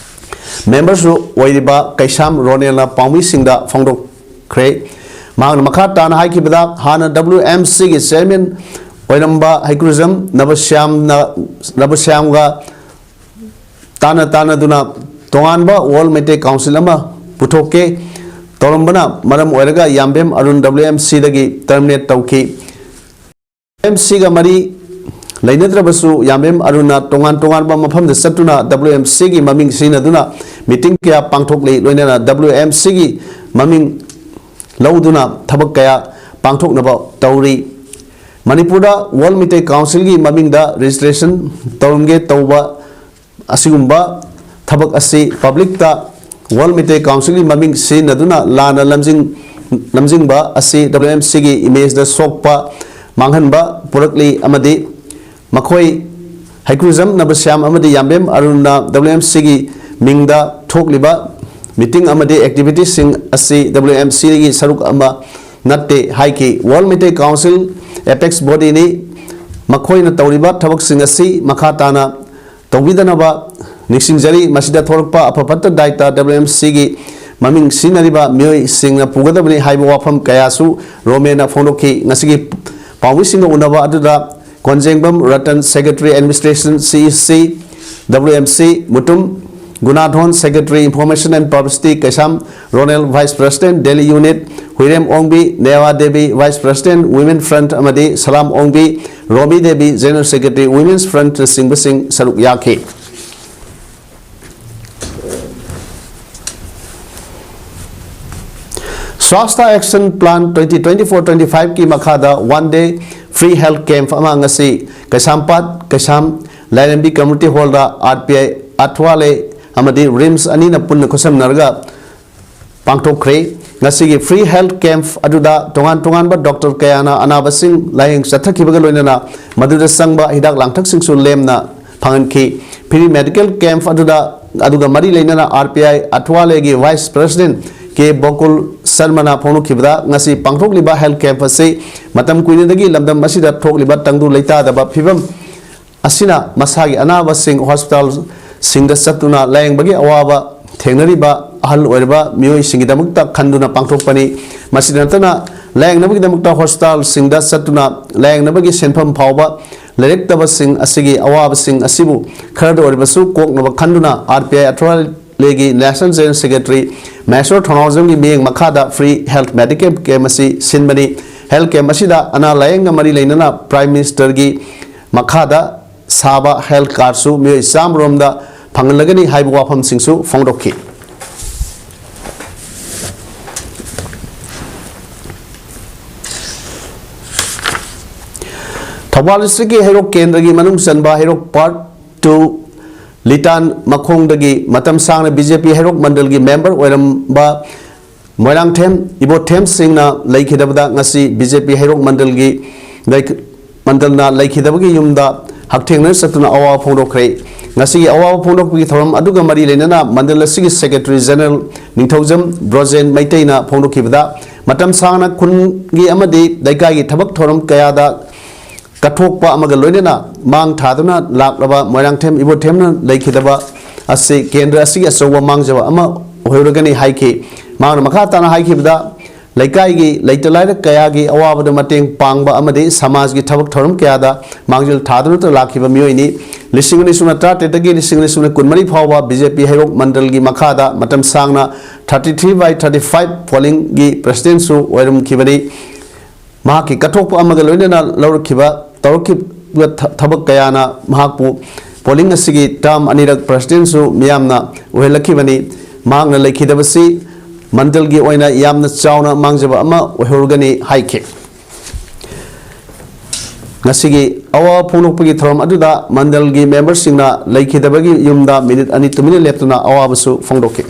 ꯃꯦꯝꯕꯔꯁꯨ ꯑꯣꯏꯔꯤꯕ ꯀꯩꯁꯥꯝ ꯔꯣꯅꯦꯜꯅ ꯄꯥꯎꯃꯤꯁꯤꯡꯗ ꯐꯣꯡꯗꯣꯛꯈ꯭ꯔꯦ꯫ ꯃꯍꯥꯛꯅ ꯃꯈꯥ ꯇꯥꯅ ꯍꯥꯏꯈꯤꯕꯗ, ꯍꯥꯟꯅ W M C ꯒꯤ ꯆꯤꯌꯔꯃꯦꯟ ꯑꯣꯏꯔꯝꯕ ꯍꯩꯀ꯭ꯔꯨꯖꯝ ꯅꯕꯁ꯭ꯌꯥꯝꯅ, ꯅꯕꯁ꯭ꯌꯥꯝꯒ ꯇꯥꯟꯅ ꯇꯥꯟꯅꯗꯨꯅ ꯇꯣꯉꯥꯟꯕ World Meitei Council ꯑꯃ ꯄꯨꯊꯣꯛꯀꯦ ꯇꯧꯔꯝꯕꯅ ꯃꯔꯝ ꯑꯣꯏꯔꯒ ꯌꯥꯝꯕꯦꯝ ꯑꯔꯨꯟ W M C ꯗꯒꯤ terminate ꯇꯧꯈꯤ꯫ W M C ꯒ ꯃꯔꯤ ꯂꯩꯅꯗ꯭ꯔꯕꯁꯨ, ꯌꯥꯝꯕꯦꯝ ꯑꯔꯨꯟꯅ ꯇꯣꯉꯥꯟ ꯇꯣꯉꯥꯟꯕ ꯃꯐꯝꯗ ꯆꯠꯇꯨꯅ W M C ꯒꯤ ꯃꯃꯤꯡ ꯁꯤꯖꯤꯟꯅꯗꯨꯅ ꯃꯤꯇꯤꯡ ꯀꯌꯥ ꯄꯥꯡꯊꯣꯛꯂꯤ, ꯂꯣꯏꯅꯅ W M C ꯒꯤ ꯃꯃꯤꯡ ꯂꯧꯗꯨꯅ ꯊꯕꯛ ꯀꯌꯥ ꯄꯥꯡꯊꯣꯛꯅꯕ ꯇꯧꯔꯤ꯫ ꯃꯅꯤꯄꯨꯔꯗ World Meitei Council ꯒꯤ ꯃꯃꯤꯡꯗ registration ꯇꯧꯔꯝꯒꯦ ꯇꯧꯕ ꯑꯁꯤꯒꯨꯝꯕ ꯊꯕꯛ ꯑꯁꯤ ꯄꯕ꯭ꯂꯤꯛꯇ World Meitei Council ꯒꯤ ꯃꯃꯤꯡ ꯁꯤꯖꯤꯟꯅꯗꯨꯅ ꯂꯥꯟꯅ ꯂꯝꯖꯤꯡ-, ꯂꯝꯖꯤꯡꯕ ꯑꯁꯤ W M C ꯒꯤ ꯏꯃꯦꯖꯇ ꯁꯣꯛꯄ ꯃꯥꯡꯍꯟꯕ ꯄꯨꯔꯛꯂꯤ ꯑꯃꯗꯤ ꯃꯈꯣꯏ ꯍꯩꯀ꯭ꯔꯨꯖꯝ ꯅꯕꯁ꯭ꯌꯥꯝ ꯑꯃꯗꯤ ꯌꯥꯝꯕꯦꯝ ꯑꯔꯨꯟꯅ W M C ꯒꯤ ꯃꯤꯡꯗ ꯊꯣꯛꯂꯤꯕ ꯃꯤꯇꯤꯡ ꯑꯃꯗꯤ ꯑꯦꯛꯇꯤꯚꯤꯇꯤꯁꯤꯡ ꯑꯁꯤ W M C ꯒꯤ ꯁꯔꯨꯛ ꯑꯃ ꯅꯠꯇꯦ ꯍꯥꯏꯈꯤ꯫ World Meitei Council apex body ꯅꯤ, ꯃꯈꯣꯏꯅ ꯇꯧꯔꯤꯕ ꯊꯕꯛꯁꯤꯡ ꯑꯁꯤ ꯃꯈꯥ ꯇꯥꯅ ꯇꯧꯕꯤꯗꯅꯕ ꯅꯤꯡꯁꯤꯡꯖꯔꯤ꯫ ꯃꯁꯤꯗ ꯊꯣꯛꯂꯛꯄ ꯑꯐ ꯐꯠꯇ ꯗꯥꯏꯇ W M C ꯒꯤ ꯃꯃꯤꯡ ꯁꯤꯖꯤꯟꯅꯔꯤꯕ ꯃꯤꯑꯣꯏꯁꯤꯡꯅ ꯄꯨꯒꯗꯕꯅꯤ ꯍꯥꯏꯕ ꯋꯥꯐꯝ ꯀꯌꯥꯁꯨ ꯔꯣꯃꯦꯅ ꯐꯣꯡꯗꯣꯛꯈꯤ꯫ ꯉꯁꯤꯒꯤ ꯄꯥꯎꯃꯤꯁꯤꯡꯒ ꯎꯅꯕ ꯑꯗꯨꯗ ꯀꯣꯟꯖꯦꯡꯕꯝ Ratan, Secretary Administration, C E C, W M C, Mutum ꯒꯨꯅꯥꯙꯣꯟ, Secretary Information and Publicity, Keisham Ronel, Vice President, Delhi Unit, ꯍꯨꯏꯔꯦꯝ Ongbi, ꯅꯦꯋꯥ Devi, Vice President, Women Front, ꯑꯃꯗꯤ ꯁꯂꯥꯝ ꯑꯣꯡꯕꯤ, ꯔꯣꯃꯤ Devi, General Secretary, Women's Front ꯅꯆꯤꯡꯕꯁꯤꯡ ꯁꯔꯨꯛ ꯌꯥꯈꯤ꯫ Swasthya Action Plan twenty twenty-four twenty-five ꯀꯤ ꯃꯈꯥꯗ one day free health camp ꯑꯃ ꯉꯁꯤ ꯀꯩꯁꯥꯝꯄꯥꯠ, ꯀꯩꯁꯥꯝ, ꯂꯥꯏꯔꯦꯝꯕꯤ Community Hall the R P I, ꯑꯊ꯭ꯋꯥꯂꯦ ꯑꯃꯗꯤ RIMS ꯑꯅꯤꯅ ꯄꯨꯟꯅ ꯈꯨꯠꯁꯝꯅꯔꯒ ꯄꯥꯡꯊꯣꯛꯈ꯭ꯔꯦ꯫ ꯉꯁꯤꯒꯤ free health camp ꯑꯗꯨꯗ ꯇꯣꯉꯥꯟ ꯇꯣꯉꯥꯟꯕ ꯗꯣꯛꯇꯔ ꯀꯌꯥꯅ ꯑꯅꯥꯕꯁꯤꯡ ꯂꯥꯌꯦꯡ ꯆꯠꯊꯈꯤꯕꯒ ꯂꯣꯏꯅꯅ ꯃꯗꯨꯗ ꯆꯪꯕ ꯍꯤꯗꯥꯛ ꯂꯥꯡꯊꯛꯁꯤꯡꯁꯨ ꯂꯦꯝꯅ ꯐꯪꯍꯟꯈꯤ꯫ Free medical camp ꯑꯗꯨꯗ ꯑꯗꯨꯒ ꯃꯔꯤ ꯂꯩꯅꯅ ꯑꯥꯔ ꯄꯤ ꯑꯥꯏ ꯑꯊꯋꯥꯂꯦꯒꯤ ꯚꯥꯏꯁ ꯄ꯭ꯔꯁꯤꯗꯦꯟ ꯀꯦ ꯕꯣꯀꯨꯜ ꯁꯔꯃꯅ ꯐꯣꯡꯗꯣꯛꯈꯤꯕꯗ, ꯉꯁꯤ ꯄꯥꯡꯊꯣꯛꯂꯤꯕ ꯍꯦꯜꯊ ꯀꯦꯝꯞ ꯑꯁꯤ ꯃꯇꯝ ꯀꯨꯏꯅꯗꯒꯤ ꯂꯝꯗꯝ ꯑꯁꯤꯗ ꯊꯣꯛꯂꯤꯕ ꯇꯪꯗꯨ ꯂꯩꯇꯥꯗꯕ ꯐꯤꯕꯝ ꯑꯁꯤꯅ ꯃꯁꯥꯒꯤ ꯑꯅꯥꯕꯁꯤꯡ ꯍꯣꯁꯄꯤꯇꯥꯜꯁꯤꯡꯗ ꯆꯠꯇꯨꯅ ꯂꯥꯌꯦꯡꯕꯒꯤ ꯑꯋꯥꯕ ꯊꯦꯡꯅꯔꯤꯕ ꯑꯍꯜ ꯑꯣꯏꯔꯕ ꯃꯤꯑꯣꯏꯁꯤꯡꯒꯤꯗꯃꯛꯇ ꯈꯟꯗꯨꯅ ꯄꯥꯡꯊꯣꯛꯄꯅꯤ꯫ ꯃꯁꯤꯗ ꯅꯠꯇꯅ, ꯂꯥꯌꯦꯡꯅꯕꯒꯤꯗꯃꯛꯇ ꯍꯣꯁꯄꯤꯇꯥꯜꯁꯤꯡꯗ ꯆꯠꯇꯨꯅ ꯂꯥꯌꯦꯡꯅꯕꯒꯤ ꯁꯦꯟꯐꯝ ꯐꯥꯎꯕ ꯂꯩꯔꯛꯇꯕꯁꯤꯡ ꯑꯁꯤꯒꯤ ꯑꯋꯥꯕꯁꯤꯡ ꯑꯁꯤꯕꯨ ꯈꯔꯗ ꯑꯣꯏꯔꯕꯁꯨ ꯀꯣꯛꯅꯕ ꯈꯟꯗꯨꯅ, ꯑꯥꯔ ꯄꯤ ꯑꯥꯏ ꯑꯊꯋꯥꯂꯦꯒꯤ ꯅꯦꯁꯅꯦꯜ ꯖꯦꯅꯔꯦꯜ ꯁꯦꯀ꯭ꯔꯦꯇꯔꯤ ꯃꯍꯦꯁꯣꯔ ꯊꯧꯅꯥꯎꯖꯝꯒꯤ ꯃꯤꯠꯌꯦꯡ ꯃꯈꯥꯗ ꯐ꯭ꯔꯤ ꯍꯦꯜꯊ ꯃꯦꯗꯤꯀꯦꯜ ꯀꯦꯝꯞ ꯑꯁꯤ ꯁꯤꯟꯕꯅꯤ꯫ ꯍꯦꯜꯊ ꯀꯦꯝꯞ ꯑꯁꯤꯗ ꯑꯅꯥ ꯂꯥꯌꯦꯡꯒ ꯃꯔꯤ ꯂꯩꯅꯅ ꯄ꯭ꯔꯥꯏꯝ ꯃꯤꯅꯤꯁꯇꯔꯒꯤ ꯃꯈꯥꯗ ꯁꯥꯕ ꯍꯦꯜꯊ ꯀꯥꯔꯗꯁꯨ ꯃꯤꯑꯣꯏ ꯆꯥꯝꯃ ꯔꯣꯝꯗ ꯐꯪꯍꯜꯂꯒꯅꯤ ꯍꯥꯏꯕ ꯋꯥꯐꯝꯁꯤꯡꯁꯨ ꯐꯣꯡꯗꯣꯛꯈꯤ꯫ ꯊꯧꯕꯥꯜ ꯗꯤꯁꯇ꯭ꯔꯤꯛꯀꯤ ꯍꯩꯔꯣꯛ ꯀꯦꯟꯗ꯭ꯔꯒꯤ ꯃꯅꯨꯡ ꯆꯟꯕ ꯍꯩꯔꯣꯛ ꯄꯥꯔꯠ ꯇꯨ ꯂꯤꯇꯥꯟ ꯃꯈꯣꯡꯗꯒꯤ ꯃꯇꯝ ꯁꯥꯡꯅ ꯕꯤ ꯖꯦ ꯄꯤ ꯍꯩꯔꯣꯛ ꯃꯟꯗꯜꯒꯤ ꯃꯦꯝꯕꯔ ꯑꯣꯏꯔꯝꯕ ꯃꯣꯏꯔꯥꯡꯊꯦꯝ ꯏꯕꯣꯊꯦꯝꯁꯤꯡꯅ ꯂꯩꯈꯤꯗꯕꯗ ꯉꯁꯤ ꯕꯤ ꯖꯦ ꯄꯤ ꯍꯩꯔꯣꯛ ꯃꯟꯗꯜꯒꯤ ꯂꯩ-, ꯃꯟꯗꯜꯅ ꯂꯩꯈꯤꯗꯕꯒꯤ ꯌꯨꯝꯗ ꯍꯛꯊꯦꯡꯅꯅ ꯆꯠꯇꯨꯅ ꯑꯋꯥꯕ ꯐꯣꯡꯗꯣꯛꯈ꯭ꯔꯦ꯫ ꯉꯁꯤꯒꯤ ꯑꯋꯥꯕ ꯐꯣꯡꯗꯣꯛꯄꯒꯤ ꯊꯧꯔꯝ ꯑꯗꯨꯒ ꯃꯔꯤ ꯂꯩꯅꯅ ꯃꯟꯗꯜ ꯑꯁꯤꯒꯤ ꯁꯦꯀ꯭ꯔꯦꯇꯔꯤ ꯖꯦꯅꯔꯦꯜ ꯅꯤꯡꯊꯧꯖꯝ ꯕ꯭ꯔꯣꯖꯦꯟ ꯃꯩꯇꯩꯅ ꯐꯣꯡꯗꯣꯛꯈꯤꯕꯗ, ꯃꯇꯝ ꯁꯥꯡꯅ ꯈꯨꯟꯒꯤ ꯑꯃꯗꯤ ꯂꯩꯀꯥꯏꯒꯤ ꯊꯕꯛ ꯊꯧꯔꯝ ꯀꯌꯥꯗ ꯀꯠꯊꯣꯛꯄ ꯑꯃꯒ ꯂꯣꯏꯅꯅ ꯃꯥꯡ ꯊꯥꯗꯨꯅ ꯂꯥꯛꯂꯕ ꯃꯣꯏꯔꯥꯡꯊꯦꯝ ꯏꯕꯣꯊꯦꯝꯅ ꯂꯩꯈꯤꯗꯕ ꯑꯁꯤ ꯀꯦꯟꯗ꯭ꯔ ꯑꯁꯤꯒꯤ ꯑꯆꯧꯕ ꯃꯥꯡꯖꯕ ꯑꯃ ꯑꯣꯏꯍꯧꯔꯒꯅꯤ ꯍꯥꯏꯈꯤ꯫ ꯃꯍꯥꯛꯅ ꯃꯈꯥ ꯇꯥꯅ ꯍꯥꯏꯈꯤꯕꯗ, ꯂꯩꯀꯥꯏꯒꯤ ꯂꯩꯇ ꯂꯥꯏꯔ ꯀꯌꯥꯒꯤ ꯑꯋꯥꯕꯗ ꯃꯇꯦꯡ ꯄꯥꯡꯕ ꯑꯃꯗꯤ ꯁꯃꯥꯖꯒꯤ ꯊꯕꯛ ꯊꯧꯔꯝ ꯀꯌꯥꯗ ꯃꯥꯡꯖꯤꯜ ꯊꯥꯗꯨꯅꯇ ꯂꯥꯛꯈꯤꯕ ꯃꯤꯑꯣꯏꯅꯤ꯫ ꯂꯤꯁꯤꯡ ꯑꯅꯤ ꯁꯨꯞꯅ ꯇꯔꯥꯇꯔꯦꯠꯇꯒꯤ ꯂꯤꯁꯤꯡ ꯑꯅꯤ ꯁꯨꯞꯅ ꯀꯨꯟꯃꯔꯤ ꯐꯥꯎꯕ ꯕꯤ ꯖꯦ ꯄꯤ ꯍꯩꯔꯣꯛ ꯃꯟꯗꯜꯒꯤ ꯃꯈꯥꯗ ꯃꯇꯝ ꯁꯥꯡꯅ thirty three by thirty five ꯄꯣꯂꯤꯡꯒꯤ ꯄ꯭ꯔꯁꯤꯗꯦꯟꯁꯨ ꯑꯣꯏꯔꯝꯈꯤꯕꯅꯤ꯫ ꯃꯍꯥꯛꯀꯤ ꯀꯠꯊꯣꯛꯄ ꯑꯃꯒ ꯂꯣꯏꯅꯅ ꯂꯧꯔꯛꯈꯤꯕ, ꯇꯧꯔꯛꯈꯤꯕ ꯊ-, ꯊꯕꯛ ꯀꯌꯥꯅ ꯃꯍꯥꯛꯄꯨ ꯄꯣꯂꯤꯡ ꯑꯁꯤꯒꯤ ꯇꯔꯝ ꯑꯅꯤꯔꯛ ꯄ꯭ꯔꯁꯤꯗꯦꯟꯁꯨ ꯃꯤꯌꯥꯝꯅ ꯑꯣꯏꯍꯜꯂꯛꯈꯤꯕꯅꯤ꯫ ꯃꯍꯥꯛꯅ ꯂꯩꯈꯤꯗꯕꯁꯤ ꯃꯟꯗꯜꯒꯤ ꯑꯣꯏꯅ ꯌꯥꯝꯅ ꯆꯥꯎꯅ ꯃꯥꯡꯖꯕ ꯑꯃ ꯑꯣꯏꯍꯧꯔꯒꯅꯤ ꯍꯥꯏꯈꯤ꯫ ꯉꯁꯤꯒꯤ ꯑꯋꯥꯕ ꯐꯣꯡꯗꯣꯛꯄꯒꯤ ꯊꯧꯔꯝ ꯑꯗꯨꯗ ꯃꯟꯗꯜꯒꯤ ꯃꯦꯝꯕꯔꯁꯤꯡꯅ ꯂꯩꯈꯤꯗꯕꯒꯤ ꯌꯨꯝꯗ ꯃꯤꯅꯤꯠ ꯑꯅꯤ ꯇꯨꯃꯤꯟꯅ ꯂꯦꯞꯇꯨꯅ ꯑꯋꯥꯕꯁꯨ ꯐꯣꯡꯗꯣꯛꯈꯤ꯫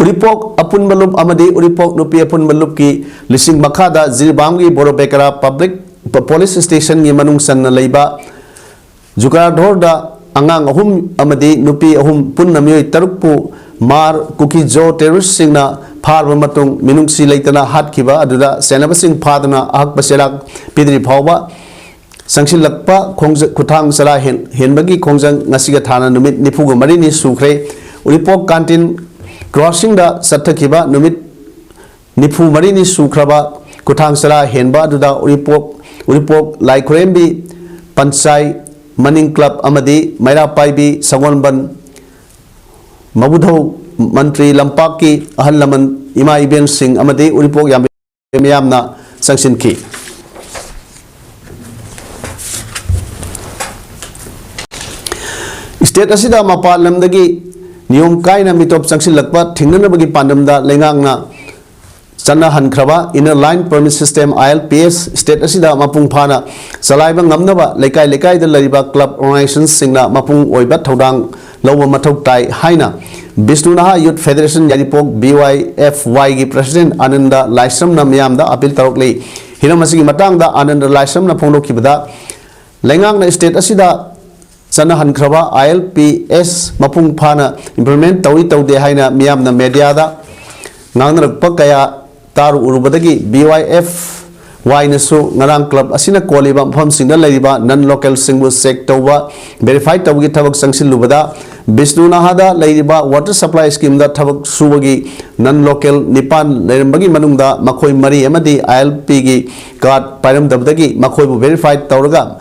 ꯎꯔꯤꯄꯣꯛ ꯑꯄꯨꯟꯕ ꯂꯨꯞ ꯑꯃꯗꯤ ꯎꯔꯤꯄꯣꯛ ꯅꯨꯄꯤ ꯑꯄꯨꯟꯕ ꯂꯨꯞꯀꯤ ꯂꯤꯁꯤꯡ ꯃꯈꯥꯗ ꯖꯤꯔꯤꯕꯥꯝꯒꯤ ꯕꯣꯔꯣꯕꯦꯀꯔꯥ ꯄꯕ꯭ꯂꯤꯛ ꯄ-, ꯄꯨꯂꯤꯁ ꯁ꯭ꯇꯦꯁꯟꯒꯤ ꯃꯅꯨꯡ ꯆꯟꯅ ꯂꯩꯕ ꯖꯨꯀꯥꯔꯙꯣꯔꯗ ꯑꯉꯥꯡ ꯑꯍꯨꯝ ꯑꯃꯗꯤ ꯅꯨꯄꯤ ꯑꯍꯨꯝ, ꯄꯨꯟꯅ ꯃꯤꯑꯣꯏ ꯇꯔꯨꯛꯄꯨ ꯃꯥꯔ ꯀꯨꯀꯤꯖꯣ ꯇꯦꯔꯣꯔꯤꯁꯁꯤꯡꯅ ꯐꯥꯔꯕ ꯃꯇꯨꯡ, ꯃꯤꯅꯨꯡꯁꯤ ꯂꯩꯇꯅ ꯍꯥꯠꯈꯤꯕ ꯑꯗꯨꯗ ꯆꯦꯟꯅꯕꯁꯤꯡ ꯐꯥꯗꯨꯅ ꯑꯍꯛꯄ ꯆꯩꯔꯥꯛ ꯄꯤꯗ꯭ꯔꯤ ꯐꯥꯎꯕ ꯆꯪꯁꯤꯜꯂꯛꯄ ꯈꯣꯡꯖ-, ꯈꯨꯠꯊꯥꯡ ꯆꯔꯥ ꯍꯦꯟ-, ꯍꯦꯟꯕꯒꯤ ꯈꯣꯡꯖꯪ ꯉꯁꯤꯒ ꯊꯥꯅ ꯅꯨꯃꯤꯠ ꯅꯤꯐꯨꯒ ꯃꯔꯤꯅꯤ ꯁꯨꯈ꯭ꯔꯦ꯫ ꯎꯔꯤꯄꯣꯛ ꯀꯥꯟꯇꯤꯟ ꯀ꯭ꯔꯣꯁꯤꯡꯗ ꯆꯠꯊꯈꯤꯕ ꯅꯨꯃꯤꯠ ꯅꯤꯐꯨ ꯃꯔꯤꯅꯤ ꯁꯨꯈ꯭ꯔꯕ ꯈꯨꯠꯊꯥꯡ ꯆꯔꯥ ꯍꯦꯟꯕ ꯑꯗꯨꯗ ꯎꯔꯤꯄꯣꯛ, ꯎꯔꯤꯄꯣꯛ ꯂꯥꯏꯈꯨꯔꯦꯝꯕꯤ ꯄꯟꯆꯥꯏ ꯃꯅꯤꯡ ꯀ꯭ꯂꯕ ꯑꯃꯗꯤ ꯃꯩꯔꯥ ꯄꯥꯏꯕꯤ ꯁꯒꯣꯜꯕꯟ ꯃꯕꯨꯙꯧ ꯃꯟꯇ꯭ꯔꯤ ꯂꯝꯄꯥꯛꯀꯤ ꯑꯍꯜ ꯂꯃꯟ, ꯏꯃꯥ ꯏꯕꯦꯟꯁꯤꯡ ꯑꯃꯗꯤ ꯎꯔꯤꯄꯣꯛ ꯌꯥꯝꯕꯤ ꯃꯤꯌꯥꯝꯅ ꯆꯪꯁꯤꯟꯈꯤ꯫ ꯁ꯭ꯇꯦꯠ ꯑꯁꯤꯗ ꯃꯄꯥꯟ ꯂꯝꯗꯒꯤ ꯅꯤꯌꯣꯝ ꯀꯥꯏꯅ ꯃꯤꯇꯣꯞ ꯆꯪꯁꯤꯜꯂꯛꯄ ꯊꯤꯡꯅꯅꯕꯒꯤ ꯄꯥꯟꯗꯝꯗ ꯂꯩꯉꯥꯛꯅ ꯆꯠꯅꯍꯟꯈ꯭ꯔꯕ Inner Line Permit System, I L P S, state ꯑꯁꯤꯗ ꯃꯄꯨꯡ ꯐꯥꯅ ꯆꯂꯥꯏꯕ ꯉꯝꯅꯕ ꯂꯩꯀꯥꯏ ꯂꯩꯀꯥꯏꯗ ꯂꯩꯔꯤꯕ ꯀ꯭ꯂꯕ ꯑꯣꯔꯒꯅꯥꯏꯖꯦꯁꯟꯁꯤꯡꯅ ꯃꯄꯨꯡ ꯑꯣꯏꯕ ꯊꯧꯗꯥꯡ ꯂꯧꯕ ꯃꯊꯧ ꯇꯥꯏ ꯍꯥꯏꯅ ꯕꯤꯁꯅꯨ ꯅꯍꯥ ꯌꯨꯠ ꯐꯦꯗꯔꯦꯁꯟ ꯌꯥꯏꯔꯤꯄꯣꯛ, B Y F Y ꯒꯤ ꯄ꯭ꯔꯦꯁꯤꯗꯦꯟ ꯑꯥꯅꯟꯗ ꯂꯥꯏꯁ꯭ꯔꯝꯅ ꯃꯤꯌꯥꯝꯗ ꯑꯥꯄꯤꯜ ꯇꯧꯔꯛꯂꯤ꯫ ꯍꯤꯔꯝ ꯑꯁꯤꯒꯤ ꯃꯇꯥꯡꯗ ꯑꯥꯅꯟꯗ ꯂꯥꯏꯁ꯭ꯔꯝꯅ ꯐꯣꯡꯗꯣꯛꯈꯤꯕꯗ, ꯂꯩꯉꯥꯛꯅ ꯁ꯭ꯇꯦꯠ ꯑꯁꯤꯗ ꯆꯠꯅꯍꯟꯈ꯭ꯔꯕ I L P S ꯃꯄꯨꯡ ꯐꯥꯅ ꯏꯝꯄ꯭ꯂꯤꯃꯦꯟ ꯇꯧꯏ ꯇꯧꯗꯦ ꯍꯥꯏꯅ ꯃꯤꯌꯥꯝꯅ ꯃꯦꯗꯤꯌꯥꯗ ꯉꯥꯡꯅꯔꯛꯄ ꯀꯌꯥ ꯇꯥꯔꯨ ꯎꯔꯨꯕꯗꯒꯤ B Y F Y ꯅꯁꯨ ꯉꯔꯥꯡ ꯀ꯭ꯂꯕ ꯑꯁꯤꯅ ꯀꯣꯜꯂꯤꯕ ꯃꯐꯝꯁꯤꯡꯗ ꯂꯩꯔꯤꯕ ꯅꯟ ꯂꯣꯀꯦꯜꯁꯤꯡꯕꯨ ꯆꯦꯛ ꯇꯧꯕ, ꯚꯦꯔꯤꯐꯥꯏ ꯇꯧꯕꯒꯤ ꯊꯕꯛ ꯆꯪꯁꯤꯜꯂꯨꯕꯗ, ꯕꯤꯁꯅꯨ ꯅꯍꯥꯗ ꯂꯩꯔꯤꯕ ꯋꯥꯇꯔ ꯁꯄ꯭ꯂꯥꯏ ꯁ꯭ꯀꯤꯝꯗ ꯊꯕꯛ ꯁꯨꯕꯒꯤ ꯅꯟ ꯂꯣꯀꯦꯜ ꯅꯤꯄꯥꯟ ꯂꯩꯔꯝꯕꯒꯤ ꯃꯅꯨꯡꯗ ꯃꯈꯣꯏ ꯃꯔꯤ ꯑꯃꯗꯤ I L P ꯒꯤ ꯀꯥꯔꯗ ꯄꯥꯏꯔꯝꯗꯕꯗꯒꯤ ꯃꯈꯣꯏꯕꯨ ꯚꯦꯔꯤꯐꯥꯏ ꯇꯧꯔꯒ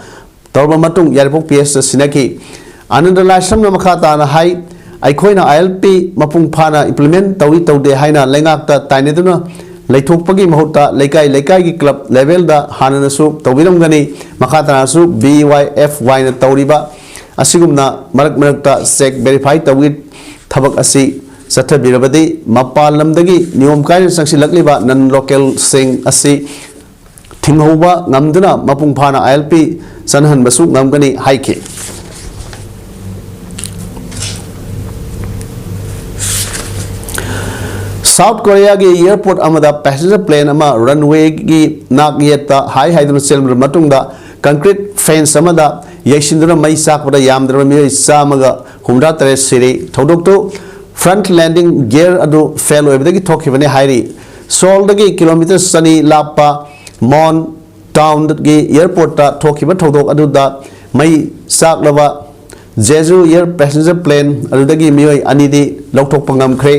ꯇꯧꯔꯕ ꯃꯇꯨꯡ ꯌꯥꯏꯔꯤꯄꯣꯛ P S ꯇ ꯁꯤꯟꯅꯈꯤ꯫ ꯑꯥꯅꯟꯗ ꯂꯥꯏꯁ꯭ꯔꯝꯅ ꯃꯈꯥ ꯇꯥꯅ ꯍꯥꯏ, ꯑꯩꯈꯣꯏꯅ I L P ꯃꯄꯨꯡ ꯐꯥꯅ ꯏꯝꯄ꯭ꯂꯤꯃꯦꯟ ꯇꯧꯏ ꯇꯧꯗꯦ ꯍꯥꯏꯅ ꯂꯩꯉꯥꯛꯇ ꯇꯥꯏꯅꯗꯨꯅ ꯂꯩꯊꯣꯛꯄꯒꯤ ꯃꯍꯨꯠꯇ ꯂꯩꯀꯥꯏ ꯂꯩꯀꯥꯏꯒꯤ ꯀ꯭ꯂꯕ ꯂꯦꯚꯦꯜꯗ ꯍꯥꯟꯅꯅꯁꯨ ꯇꯧꯕꯤꯔꯝꯒꯅꯤ꯫ ꯃꯈꯥ ꯇꯥꯅꯁꯨ B Y F Y ꯅ ꯇꯧꯔꯤꯕ ꯑꯁꯤꯒꯨꯝꯅ ꯃꯔꯛ ꯃꯔꯛꯇ ꯆꯦꯛ ꯚꯦꯔꯤꯐꯥꯏ ꯇꯧꯕꯒꯤ ꯊꯕꯛ ꯑꯁꯤ ꯆꯠꯊꯕꯤꯔꯕꯗꯤ ꯃꯄꯥꯟ ꯂꯝꯗꯒꯤ ꯅꯤꯌꯣꯝ ꯀꯥꯏꯅ ꯆꯪꯁꯤꯜꯂꯛꯂꯤꯕ ꯅꯟ ꯂꯣꯀꯦꯜꯁꯤꯡ ꯑꯁꯤ ꯊꯤꯡꯍꯧꯕ ꯉꯝꯗꯨꯅ ꯃꯄꯨꯡ ꯐꯥꯅ I L P ꯆꯠꯅꯍꯟꯕꯁꯨ ꯉꯝꯒꯅꯤ ꯍꯥꯏꯈꯤ꯫ ꯁꯥꯎꯠ ꯀꯣꯔꯤꯌꯥꯒꯤ ꯑꯦꯌꯔꯄꯣꯔꯠ ꯑꯃꯗ ꯄꯦꯁꯦꯟꯖꯔ ꯄ꯭ꯂꯦꯟ ꯑꯃ ꯔꯟꯋꯦꯒꯤ ꯅꯥꯛ ꯌꯦꯠꯇ ꯍꯥꯏ ꯍꯥꯏꯗꯨꯅ ꯆꯦꯜꯂꯕ ꯃꯇꯨꯡꯗ ꯀꯪꯀ꯭ꯔꯤꯠ ꯐꯦꯟꯁ ꯑꯃꯗ ꯌꯩꯁꯤꯟꯗꯨꯅ ꯃꯩ ꯆꯥꯛꯄꯗ ꯌꯥꯝꯗ꯭ꯔꯕ ꯃꯤꯑꯣꯏ ꯆꯥꯝꯃꯒ ꯍꯨꯝꯗ꯭ꯔꯥ ꯇꯔꯦꯠ ꯁꯤꯔꯤ꯫ ꯊꯧꯗꯣꯛꯇꯨ ꯐ꯭ꯔꯟꯠ ꯂꯦꯟꯗꯤꯡ ꯒꯤꯌꯔ ꯑꯗꯨ ꯐꯦꯜ ꯑꯣꯏꯕꯗꯒꯤ ꯊꯣꯛꯈꯤꯕꯅꯤ ꯍꯥꯏꯔꯤ꯫ ꯁꯣꯜꯗꯒꯤ ꯀꯤꯂꯣꯃꯤꯇꯔ ꯆꯅꯤ ꯂꯥꯞꯄ ꯃꯣꯟ ꯇꯥꯎꯟꯒꯤ ꯑꯦꯌꯔꯄꯣꯔꯠꯇ ꯊꯣꯛꯈꯤꯕ ꯊꯧꯗꯣꯛ ꯑꯗꯨꯗ ꯃꯩ ꯆꯥꯛꯂꯕ ꯖꯦꯖꯨ ꯑꯦꯌꯔ ꯄꯦꯁꯦꯟꯖꯔ ꯄ꯭ꯂꯦꯟ ꯑꯗꯨꯗꯒꯤ ꯃꯤꯑꯣꯏ ꯑꯅꯤꯗꯤ ꯂꯧꯊꯣꯛꯄ ꯉꯝꯈ꯭ꯔꯦ꯫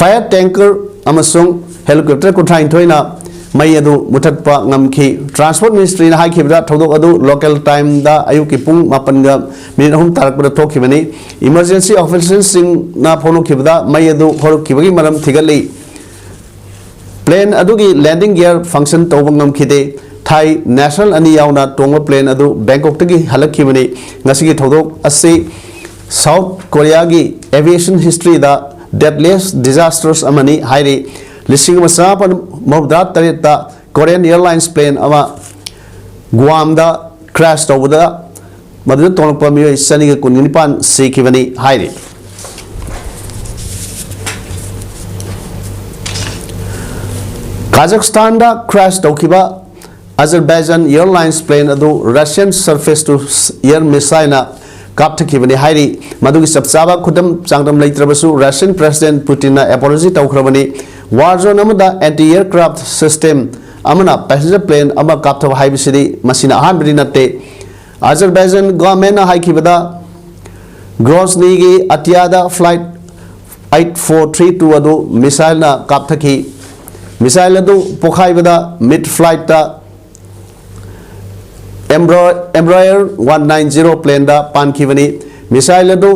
ꯐꯥꯌꯔ ꯇꯦꯡꯀꯔ ꯑꯃꯁꯨꯡ ꯍꯦꯂꯤꯀꯣꯞꯇꯔ ꯀꯨꯟꯊ꯭ꯔꯥꯅꯤꯊꯣꯏꯅ ꯃꯩ ꯑꯗꯨ ꯃꯨꯊꯠꯄ ꯉꯝꯈꯤ꯫ ꯇ꯭ꯔꯥꯟꯁꯄꯣꯔꯠ ꯃꯤꯅꯤꯁꯇ꯭ꯔꯤꯅ ꯍꯥꯏꯈꯤꯕꯗ, ꯊꯧꯗꯣꯛ ꯑꯗꯨ ꯂꯣꯀꯦꯜ ꯇꯥꯏꯝꯗ ꯑꯌꯨꯛꯀꯤ ꯄꯨꯡ ꯃꯥꯄꯟꯒ ꯃꯤꯅꯤꯠ ꯑꯍꯨꯝ ꯇꯥꯔꯛꯄꯗ ꯊꯣꯛꯈꯤꯕꯅꯤ꯫ ꯏꯃꯔꯖꯦꯟꯁꯤ ꯑꯣꯐꯤꯁꯤꯌꯦꯜꯁꯤꯡꯅ ꯐꯣꯡꯗꯣꯛꯈꯤꯕꯗ, ꯃꯩ ꯑꯗꯨ ꯍꯧꯔꯛꯈꯤꯕꯒꯤ ꯃꯔꯝ ꯊꯤꯒꯠꯂꯤ꯫ ꯄ꯭ꯂꯦꯟ ꯑꯗꯨꯒꯤ ꯂꯦꯟꯗꯤꯡ ꯒꯤꯌꯔ ꯐꯪꯁꯟ ꯇꯧꯕ ꯉꯝꯈꯤꯗꯦ꯫ ꯊꯥꯏ ꯅꯦꯁꯅꯦꯜ ꯑꯅꯤ ꯌꯥꯎꯅ ꯇꯣꯡꯕ ꯄ꯭ꯂꯦꯟ ꯑꯗꯨ ꯕꯦꯡꯀꯣꯛꯇꯒꯤ ꯍꯜꯂꯛꯈꯤꯕꯅꯤ꯫ ꯉꯁꯤꯒꯤ ꯊꯧꯗꯣꯛ ꯑꯁꯤ ꯁꯥꯎꯠ ꯀꯣꯔꯤꯌꯥꯒꯤ ꯑꯦꯚꯤꯌꯦꯁꯟ ꯍꯤꯁꯇ꯭ꯔꯤꯗ ꯗꯦꯠꯂꯦꯁ ꯗꯤꯖꯥꯁꯇꯔꯁ ꯑꯃꯅꯤ ꯍꯥꯏꯔꯤ꯫ ꯂꯤꯁꯤꯡ ꯑꯃ ꯆꯃꯥꯄꯟ ꯃꯧꯗ꯭ꯔꯥ ꯇꯔꯦꯠꯇ ꯀꯣꯔꯤꯌꯟ ꯑꯦꯌꯔꯂꯥꯏꯟꯁ ꯄ꯭ꯂꯦꯟ ꯑꯃ ꯒꯨꯋꯥꯝꯗ ꯀ꯭ꯔꯦꯁ ꯇꯧꯕꯗ ꯃꯗꯨꯗ ꯇꯣꯡꯂꯛꯄ ꯃꯤꯑꯣꯏ ꯆꯅꯤꯒ ꯀꯨꯟꯅꯤꯄꯥꯟ ꯁꯤꯈꯤꯕꯅꯤ ꯍꯥꯏꯔꯤ꯫ ꯀꯥꯖꯥꯈꯁꯇꯥꯟꯗ ꯀ꯭ꯔꯦꯁ ꯇꯧꯈꯤꯕ ꯑꯖꯔꯕꯥꯏꯖꯥꯟ ꯑꯦꯌꯔꯂꯥꯏꯟꯁ ꯄ꯭ꯂꯦꯟ ꯑꯗꯨ ꯔꯁꯤꯌꯟ ꯁꯔꯐꯦꯁ ꯇꯨ ꯑꯦꯌꯔ ꯃꯤꯁꯥꯏꯜꯅ ꯀꯥꯞꯊꯈꯤꯕꯅꯤ ꯍꯥꯏꯔꯤ꯫ ꯃꯗꯨꯒꯤ ꯆꯞ ꯆꯥꯕ ꯈꯨꯗꯝ ꯆꯥꯡꯗꯝ ꯂꯩꯇ꯭ꯔꯕꯁꯨ, Russian president ꯄꯨꯇꯤꯟꯅ apology ꯇꯧꯈ꯭ꯔꯕꯅꯤ꯫ War zone ꯑꯃꯗ ꯑꯦꯟꯇꯤ ꯑꯦꯌꯔꯀ꯭ꯔꯥꯐ ꯁꯤꯁꯇꯦꯝ ꯑꯃꯅ ꯄꯦꯁꯦꯟꯖꯔ ꯄ꯭ꯂꯦꯟ ꯑꯃ ꯀꯥꯞꯊꯕ ꯍꯥꯏꯕꯁꯤꯗꯤ ꯃꯁꯤꯅ ꯑꯍꯥꯟꯕꯗꯤ ꯅꯠꯇꯦ꯫ ꯑꯖꯔꯕꯥꯏꯖꯥꯟ ꯒꯣꯔꯃꯦꯟꯅ ꯍꯥꯏꯈꯤꯕꯗ, ꯒ꯭ꯔꯣꯁꯅꯤꯒꯤ ꯑꯇꯤꯌꯥꯗ flight eight four three two ꯑꯗꯨ ꯃꯤꯁꯥꯏꯜꯅ ꯀꯥꯞꯊꯈꯤ꯫ ꯃꯤꯁꯥꯏꯜ ꯑꯗꯨ ꯄꯣꯈꯥꯏꯕꯗ ꯃꯤꯗ ꯐ꯭ꯂꯥꯏꯠꯇ ꯑꯦꯝꯕ꯭ꯔꯣ-, ꯑꯦꯝꯕ꯭ꯔꯣꯌꯔ ꯋꯥꯟ ꯅꯥꯏꯟ ꯖꯤꯔꯣ ꯄ꯭ꯂꯦꯟꯗ ꯄꯥꯟꯈꯤꯕꯅꯤ꯫ ꯃꯤꯁꯥꯏꯜ ꯑꯗꯨ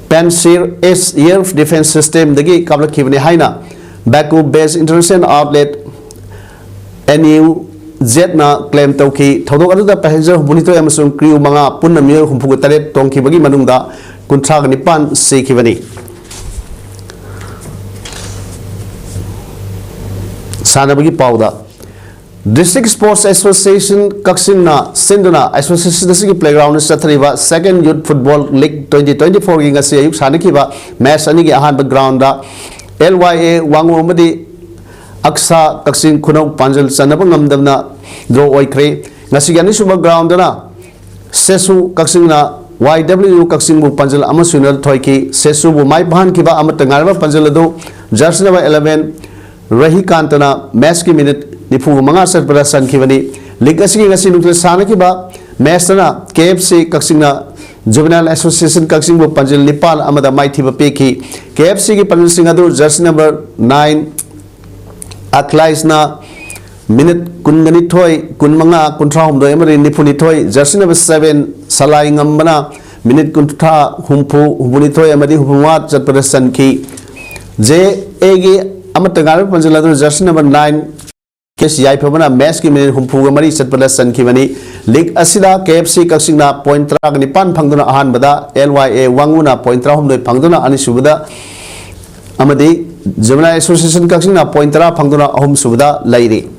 ꯄꯦꯟꯁꯤꯔ ꯑꯦꯁ ꯑꯦꯌꯔ ꯗꯤꯐꯦꯟꯁ ꯁꯤꯁꯇꯦꯝꯗꯒꯤ ꯀꯥꯞꯂꯛꯈꯤꯕꯅꯤ ꯍꯥꯏꯅ ꯕꯦꯀꯨ ꯕꯦꯁ ꯏꯟꯇꯔꯅꯦꯁꯅꯦꯜ ꯑꯥꯎꯠꯂꯦꯠ ꯑꯦꯟ ꯌꯨ ꯖꯦꯠꯅ ꯀ꯭ꯂꯦꯝ ꯇꯧꯈꯤ꯫ ꯊꯧꯗꯣꯛ ꯑꯗꯨꯗ ꯄꯦꯁꯦꯟꯖꯔ ꯍꯨꯝꯐꯨꯅꯤꯊꯣꯏ ꯑꯃꯁꯨꯡ ꯀ꯭ꯔꯤꯎ ꯃꯉꯥ, ꯄꯨꯟꯅ ꯃꯤꯑꯣꯏ ꯍꯨꯝꯐꯨꯒ ꯇꯔꯦꯠ ꯇꯣꯡꯈꯤꯕꯒꯤ ꯃꯅꯨꯡꯗ ꯀꯨꯟꯊ꯭ꯔꯥꯒ ꯅꯤꯄꯥꯟ ꯁꯤꯈꯤꯕꯅꯤ꯫ ꯁꯥꯟꯅꯕꯒꯤ ꯄꯥꯎꯗ, District Sports Association ꯀꯛꯆꯤꯡꯅ ꯁꯤꯟꯗꯨꯅ association ꯑꯁꯤꯒꯤ playground ꯗ ꯆꯠꯊꯔꯤꯕ Second Youth Football League twenty twenty-four ꯒꯤ ꯉꯁꯤ ꯑꯌꯨꯛ ꯁꯥꯟꯅꯈꯤꯕ match ꯑꯅꯤꯒꯤ ꯑꯍꯥꯟꯕ ground the L Y A ꯋꯥꯡꯉꯨ ꯑꯃꯗꯤ ꯑꯛꯁꯥ ꯀꯛꯆꯤꯡ ꯈꯨꯅꯧ ꯄꯥꯟꯖꯜ ꯆꯟꯅꯕ ꯉꯝꯗꯕꯅ draw ꯑꯣꯏꯈ꯭ꯔꯦ꯫ ꯉꯁꯤꯒꯤ ꯑꯅꯤꯁꯨꯕ ground ꯗꯅ ꯁꯦꯁꯨ ꯀꯛꯆꯤꯡꯅ Y W U ꯀꯛꯆꯤꯡꯕꯨ ꯄꯥꯟꯖꯜ ꯑꯃ ꯁꯨꯅ ꯊꯣꯏꯈꯤ꯫ ꯁꯦꯁꯨꯕꯨ ꯃꯥꯏ ꯄꯥꯛꯍꯟꯈꯤꯕ ꯑꯃꯠꯇ ꯉꯥꯏꯔꯕ ꯄꯥꯟꯖꯜ ꯑꯗꯨ jersey number eleven ꯔꯍꯤꯀꯥꯟꯇꯅ match ꯀꯤ minute ꯅꯤꯐꯨ ꯃꯉꯥ ꯆꯠꯄꯗ ꯆꯟꯈꯤꯕꯅꯤ꯫ League ꯑꯁꯤꯒꯤ ꯉꯁꯤ ꯅꯨꯡꯊꯤꯜ ꯁꯥꯟꯅꯈꯤꯕ match ꯇꯅ K F C ꯀꯛꯆꯤꯡꯅ Juvenile Association ꯀꯛꯆꯤꯡꯕꯨ ꯄꯥꯟꯖꯜ ꯅꯤꯄꯥꯟ ꯑꯃꯗ ꯃꯥꯏꯊꯤꯕ ꯄꯤꯈꯤ꯫ K F C ꯒꯤ ꯄꯥꯟꯖꯜꯁꯤꯡ ꯑꯗꯨ jersey number nine ꯑꯈꯂꯥꯏꯁꯅ minute ꯀꯨꯟꯒ ꯅꯤꯊꯣꯏ, ꯀꯨꯟꯃꯉꯥ, ꯀꯨꯟꯊ꯭ꯔꯥꯍꯨꯝꯗꯣꯏ ꯑꯃꯗꯤ ꯅꯤꯐꯨꯅꯤꯊꯣꯏ, jersey number seven ꯁꯂꯥꯏ ꯉꯝꯕꯅ minute ꯀꯨꯟꯊ꯭ꯔꯥ, ꯍꯨꯝꯐꯨ, ꯍꯨꯝꯐꯨꯅꯤꯊꯣꯏ ꯑꯃꯗꯤ ꯍꯨꯝꯐꯨꯃꯉꯥ ꯆꯠꯄꯗ ꯆꯟꯈꯤ꯫ J A ꯒꯤ ꯑꯃꯠꯇ ꯉꯥꯏꯔꯕ ꯄꯥꯟꯖꯜ ꯑꯗꯨ jersey number nine K C ꯌꯥꯏꯐꯕꯅ match ꯀꯤ minute ꯍꯨꯝꯐꯨꯒ ꯃꯔꯤ ꯆꯠꯄꯗ ꯆꯟꯈꯤꯕꯅꯤ꯫ League ꯑꯁꯤꯗ K F C ꯀꯛꯆꯤꯡꯅ point ꯇꯔꯥꯒ ꯅꯤꯄꯥꯟ ꯐꯪꯗꯨꯅ ꯑꯍꯥꯟꯕꯗ, L Y A ꯋꯥꯡꯉꯨꯅ point ꯇꯔꯥꯍꯨꯝꯗꯣꯏ ꯐꯪꯗꯨꯅ ꯑꯅꯤꯁꯨꯕꯗ, ꯑꯃꯗꯤ Juvenile Association ꯀꯛꯆꯤꯡꯅ point ꯇꯔꯥ ꯐꯪꯗꯨꯅ ꯑꯍꯨꯝꯁꯨꯕꯗ ꯂꯩꯔꯤ꯫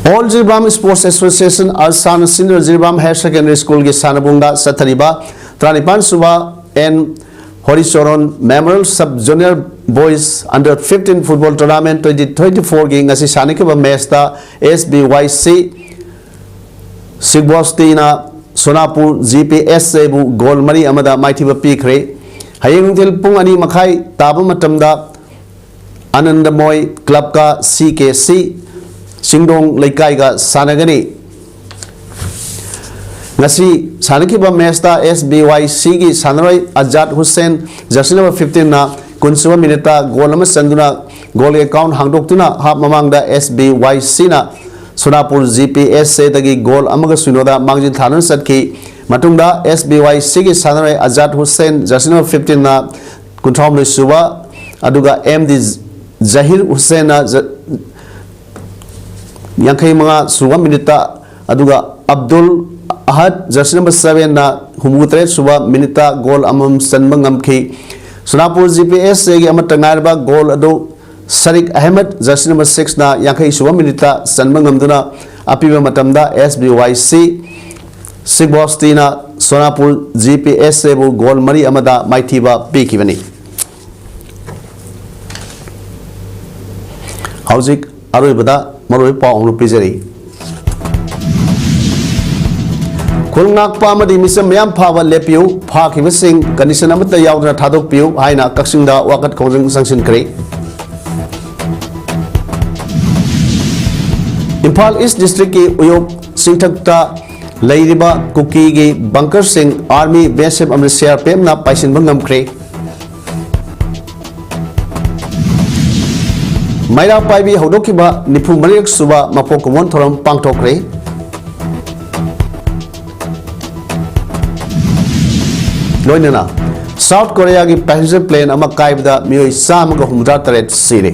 All Jiribam Sports Association, ꯑꯜꯁꯥꯟ ꯁꯤꯅꯤꯌꯔ ꯖꯤꯔꯤꯕꯥꯝ ꯍꯥꯌꯔ ꯁꯦꯀꯦꯟꯗꯔꯤ ꯁ꯭ꯀꯨꯜꯒꯤ ꯁꯥꯟꯅꯕꯨꯡꯗ ꯆꯠꯊꯔꯤꯕ ꯇꯔꯥꯅꯤꯄꯥꯟ ꯁꯨꯕ N ꯍꯣꯔꯤꯆꯣꯔꯣꯟ Memorial Sub Zonal Boys Under fifteen Football Tournament twenty twenty-four ꯒꯤ ꯉꯁꯤ ꯁꯥꯟꯅꯈꯤꯕ match ꯇ S B Y C ꯁꯤꯒꯕꯣꯁꯇꯤꯅ ꯁꯣꯅꯥꯄꯨꯔ G P S A ꯕꯨ goal ꯃꯔꯤ ꯑꯃꯗ ꯃꯥꯏꯊꯤꯕ ꯄꯤꯈ꯭ꯔꯦ꯫ ꯍꯌꯦꯡ ꯅꯨꯡꯊꯤꯜ ꯄꯨꯡ ꯑꯅꯤ ꯃꯈꯥꯏ ꯇꯥꯕ ꯃꯇꯝꯗ ꯑꯅꯟꯗꯃꯣꯏ club ꯀ C K C ꯆꯤꯡꯗꯣꯡ ꯂꯩꯀꯥꯏꯒ ꯁꯥꯟꯅꯒꯅꯤ꯫ ꯉꯁꯤ ꯁꯥꯟꯅꯈꯤꯕ match ꯇ S B Y C ꯒꯤ ꯁꯥꯟꯅꯔꯣꯏ Azad Hussain, jersey number fifteen ꯅ ꯀꯨꯟꯁꯨꯕ minute ꯇ goal ꯑꯃ ꯆꯟꯗꯨꯅ goal account ꯍꯥꯡꯗꯣꯛꯇꯨꯅ half ꯃꯃꯥꯡꯗ S B Y C ꯅ ꯁꯣꯅꯥꯄꯨꯔ G P S A ꯗꯒꯤ goal ꯑꯃꯒ ꯁꯨꯏꯅꯣꯗ ꯃꯥꯡꯖꯤꯜ ꯊꯥꯗꯨꯅ ꯆꯠꯈꯤ꯫ ꯃꯇꯨꯡꯗ S B Y C ꯒꯤ ꯁꯥꯟꯅꯔꯣꯏ Azad Hussain, jersey number fifteen ꯅ ꯀꯨꯟꯊ꯭ꯔꯥꯍꯨꯝꯗꯣꯏ ꯁꯨꯕ, ꯑꯗꯨꯒ M D ꯖꯍꯤꯔ ꯍꯨꯁꯦꯟꯅ ꯖ-, ꯌꯥꯡꯈꯩ ꯃꯉꯥ ꯁꯨꯕ minute ꯇ, ꯑꯗꯨꯒ ꯑꯕꯗꯨꯜ ꯑꯍꯗ, jersey number seven ꯅ ꯍꯨꯝꯐꯨ ꯇꯔꯦꯠ ꯁꯨꯕ minute ꯇ goal ꯑꯃꯃꯝ ꯆꯟꯕ ꯉꯝꯈꯤ꯫ ꯁꯣꯅꯥꯄꯨꯔ ꯖꯤ ꯄꯤ ꯑꯦꯁ ꯑꯦꯒꯤ ꯑꯃꯠꯇ ꯉꯥꯏꯔꯕ ꯒꯣꯜ ꯑꯗꯨ ꯁꯔꯤꯛ ꯑꯍꯃꯗ, ꯖꯔꯁꯤ ꯅꯝꯕꯔ ꯁꯤꯛꯁꯅ ꯌꯥꯡꯈꯩ ꯁꯨꯕ ꯃꯤꯅꯤꯠꯇ ꯆꯟꯕ ꯉꯝꯗꯨꯅ ꯑꯄꯤꯕ ꯃꯇꯝꯗ ꯑꯦꯁ ꯕꯤ ꯋꯥꯏ ꯁꯤ ꯁꯤꯕꯣꯁꯇꯤꯅ ꯁꯣꯅꯥꯄꯨꯔ ꯖꯤ ꯄꯤ ꯑꯦꯁ ꯑꯦꯕꯨ ꯒꯣꯜ ꯃꯔꯤ ꯑꯃꯗ ꯃꯥꯏꯊꯤꯕ ꯄꯤꯈꯤꯕꯅꯤ꯫ ꯍꯧꯖꯤꯛ ꯑꯔꯣꯏꯕꯗ ꯃꯔꯨꯑꯣꯏꯕ ꯄꯥꯎ ꯑꯃ ꯄꯤꯖꯔꯤ꯫ ꯈꯨꯜ ꯉꯥꯛꯄ ꯑꯃꯗꯤ ꯃꯤꯆꯝ ꯃꯌꯥꯝ ꯐꯥꯕ ꯂꯦꯞꯄꯤꯌꯨ, ꯐꯥꯈꯤꯕꯁꯤꯡ ꯀꯟꯗꯤꯁꯟ ꯑꯃꯠꯇ ꯌꯥꯎꯗꯅ ꯊꯥꯗꯣꯛꯄꯤꯌꯨ ꯍꯥꯏꯅ ꯀꯛꯆꯤꯡꯗ ꯋꯥꯀꯠ ꯈꯣꯡꯖꯪ ꯆꯪꯁꯤꯟꯈ꯭ꯔꯦ꯫ ꯏꯝꯐꯥꯜ ꯏꯁ ꯗꯤꯁꯇ꯭ꯔꯤꯛꯀꯤ ꯎꯌꯣꯛ ꯆꯤꯡꯊꯛꯇ ꯂꯩꯔꯤꯕ ꯀꯨꯀꯤꯒꯤ ꯕꯪꯀꯔꯁꯤꯡ ꯑꯥꯔꯃꯤ, ꯕꯤ ꯑꯦꯁ ꯑꯦꯐ ꯑꯃꯗꯤ ꯁꯤ ꯑꯥꯔ ꯄꯤ ꯑꯦꯐꯅ ꯄꯥꯏꯁꯤꯟꯕ ꯉꯝꯈ꯭ꯔꯦ꯫ ꯃꯩꯔꯥ ꯄꯥꯏꯕꯤ ꯍꯧꯗꯣꯛꯈꯤꯕ ꯅꯤꯐꯨ ꯃꯔꯤꯔꯛ ꯁꯨꯕ ꯃꯄꯣꯛ ꯀꯨꯝꯑꯣꯟ ꯊꯧꯔꯝ ꯄꯥꯡꯊꯣꯛꯈ꯭ꯔꯦ꯫ ꯂꯣꯏꯅꯅ ꯁꯥꯎꯠ ꯀꯣꯔꯤꯌꯥꯒꯤ ꯄꯦꯁꯦꯟꯖꯔ ꯄ꯭ꯂꯦꯟ ꯑꯃ ꯀꯥꯏꯕꯗ ꯃꯤꯑꯣꯏ ꯆꯥꯝꯃꯒ ꯍꯨꯝꯐꯨꯇꯔꯥ ꯇꯔꯦꯠ ꯁꯤꯔꯦ꯫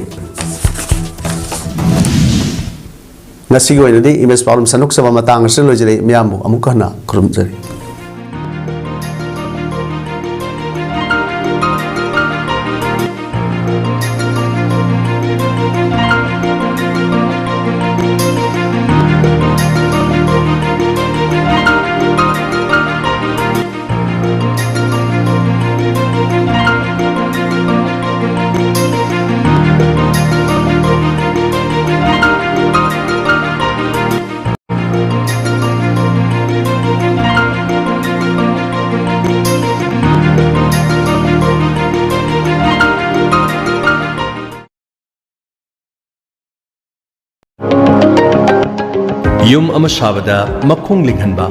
ꯉꯁꯤꯒꯤ ꯑꯣꯏꯅꯗꯤ ꯏꯃꯦꯖ ꯄꯥꯎꯗꯝ ꯁꯟꯗꯣꯛꯆꯕ ꯃꯇꯥꯡ ꯑꯁꯤꯗ ꯂꯣꯏꯖꯔꯦ꯫ ꯃꯤꯌꯥꯝꯕꯨ ꯑꯃꯨꯛꯀ ꯍꯟꯅ ꯈꯨꯔꯨꯝꯖꯔꯤ꯫ ꯌꯨꯝ ꯑꯃ ꯁꯥꯕꯗ ꯃꯈꯣꯡ ꯂꯤꯡꯍꯟꯕ꯫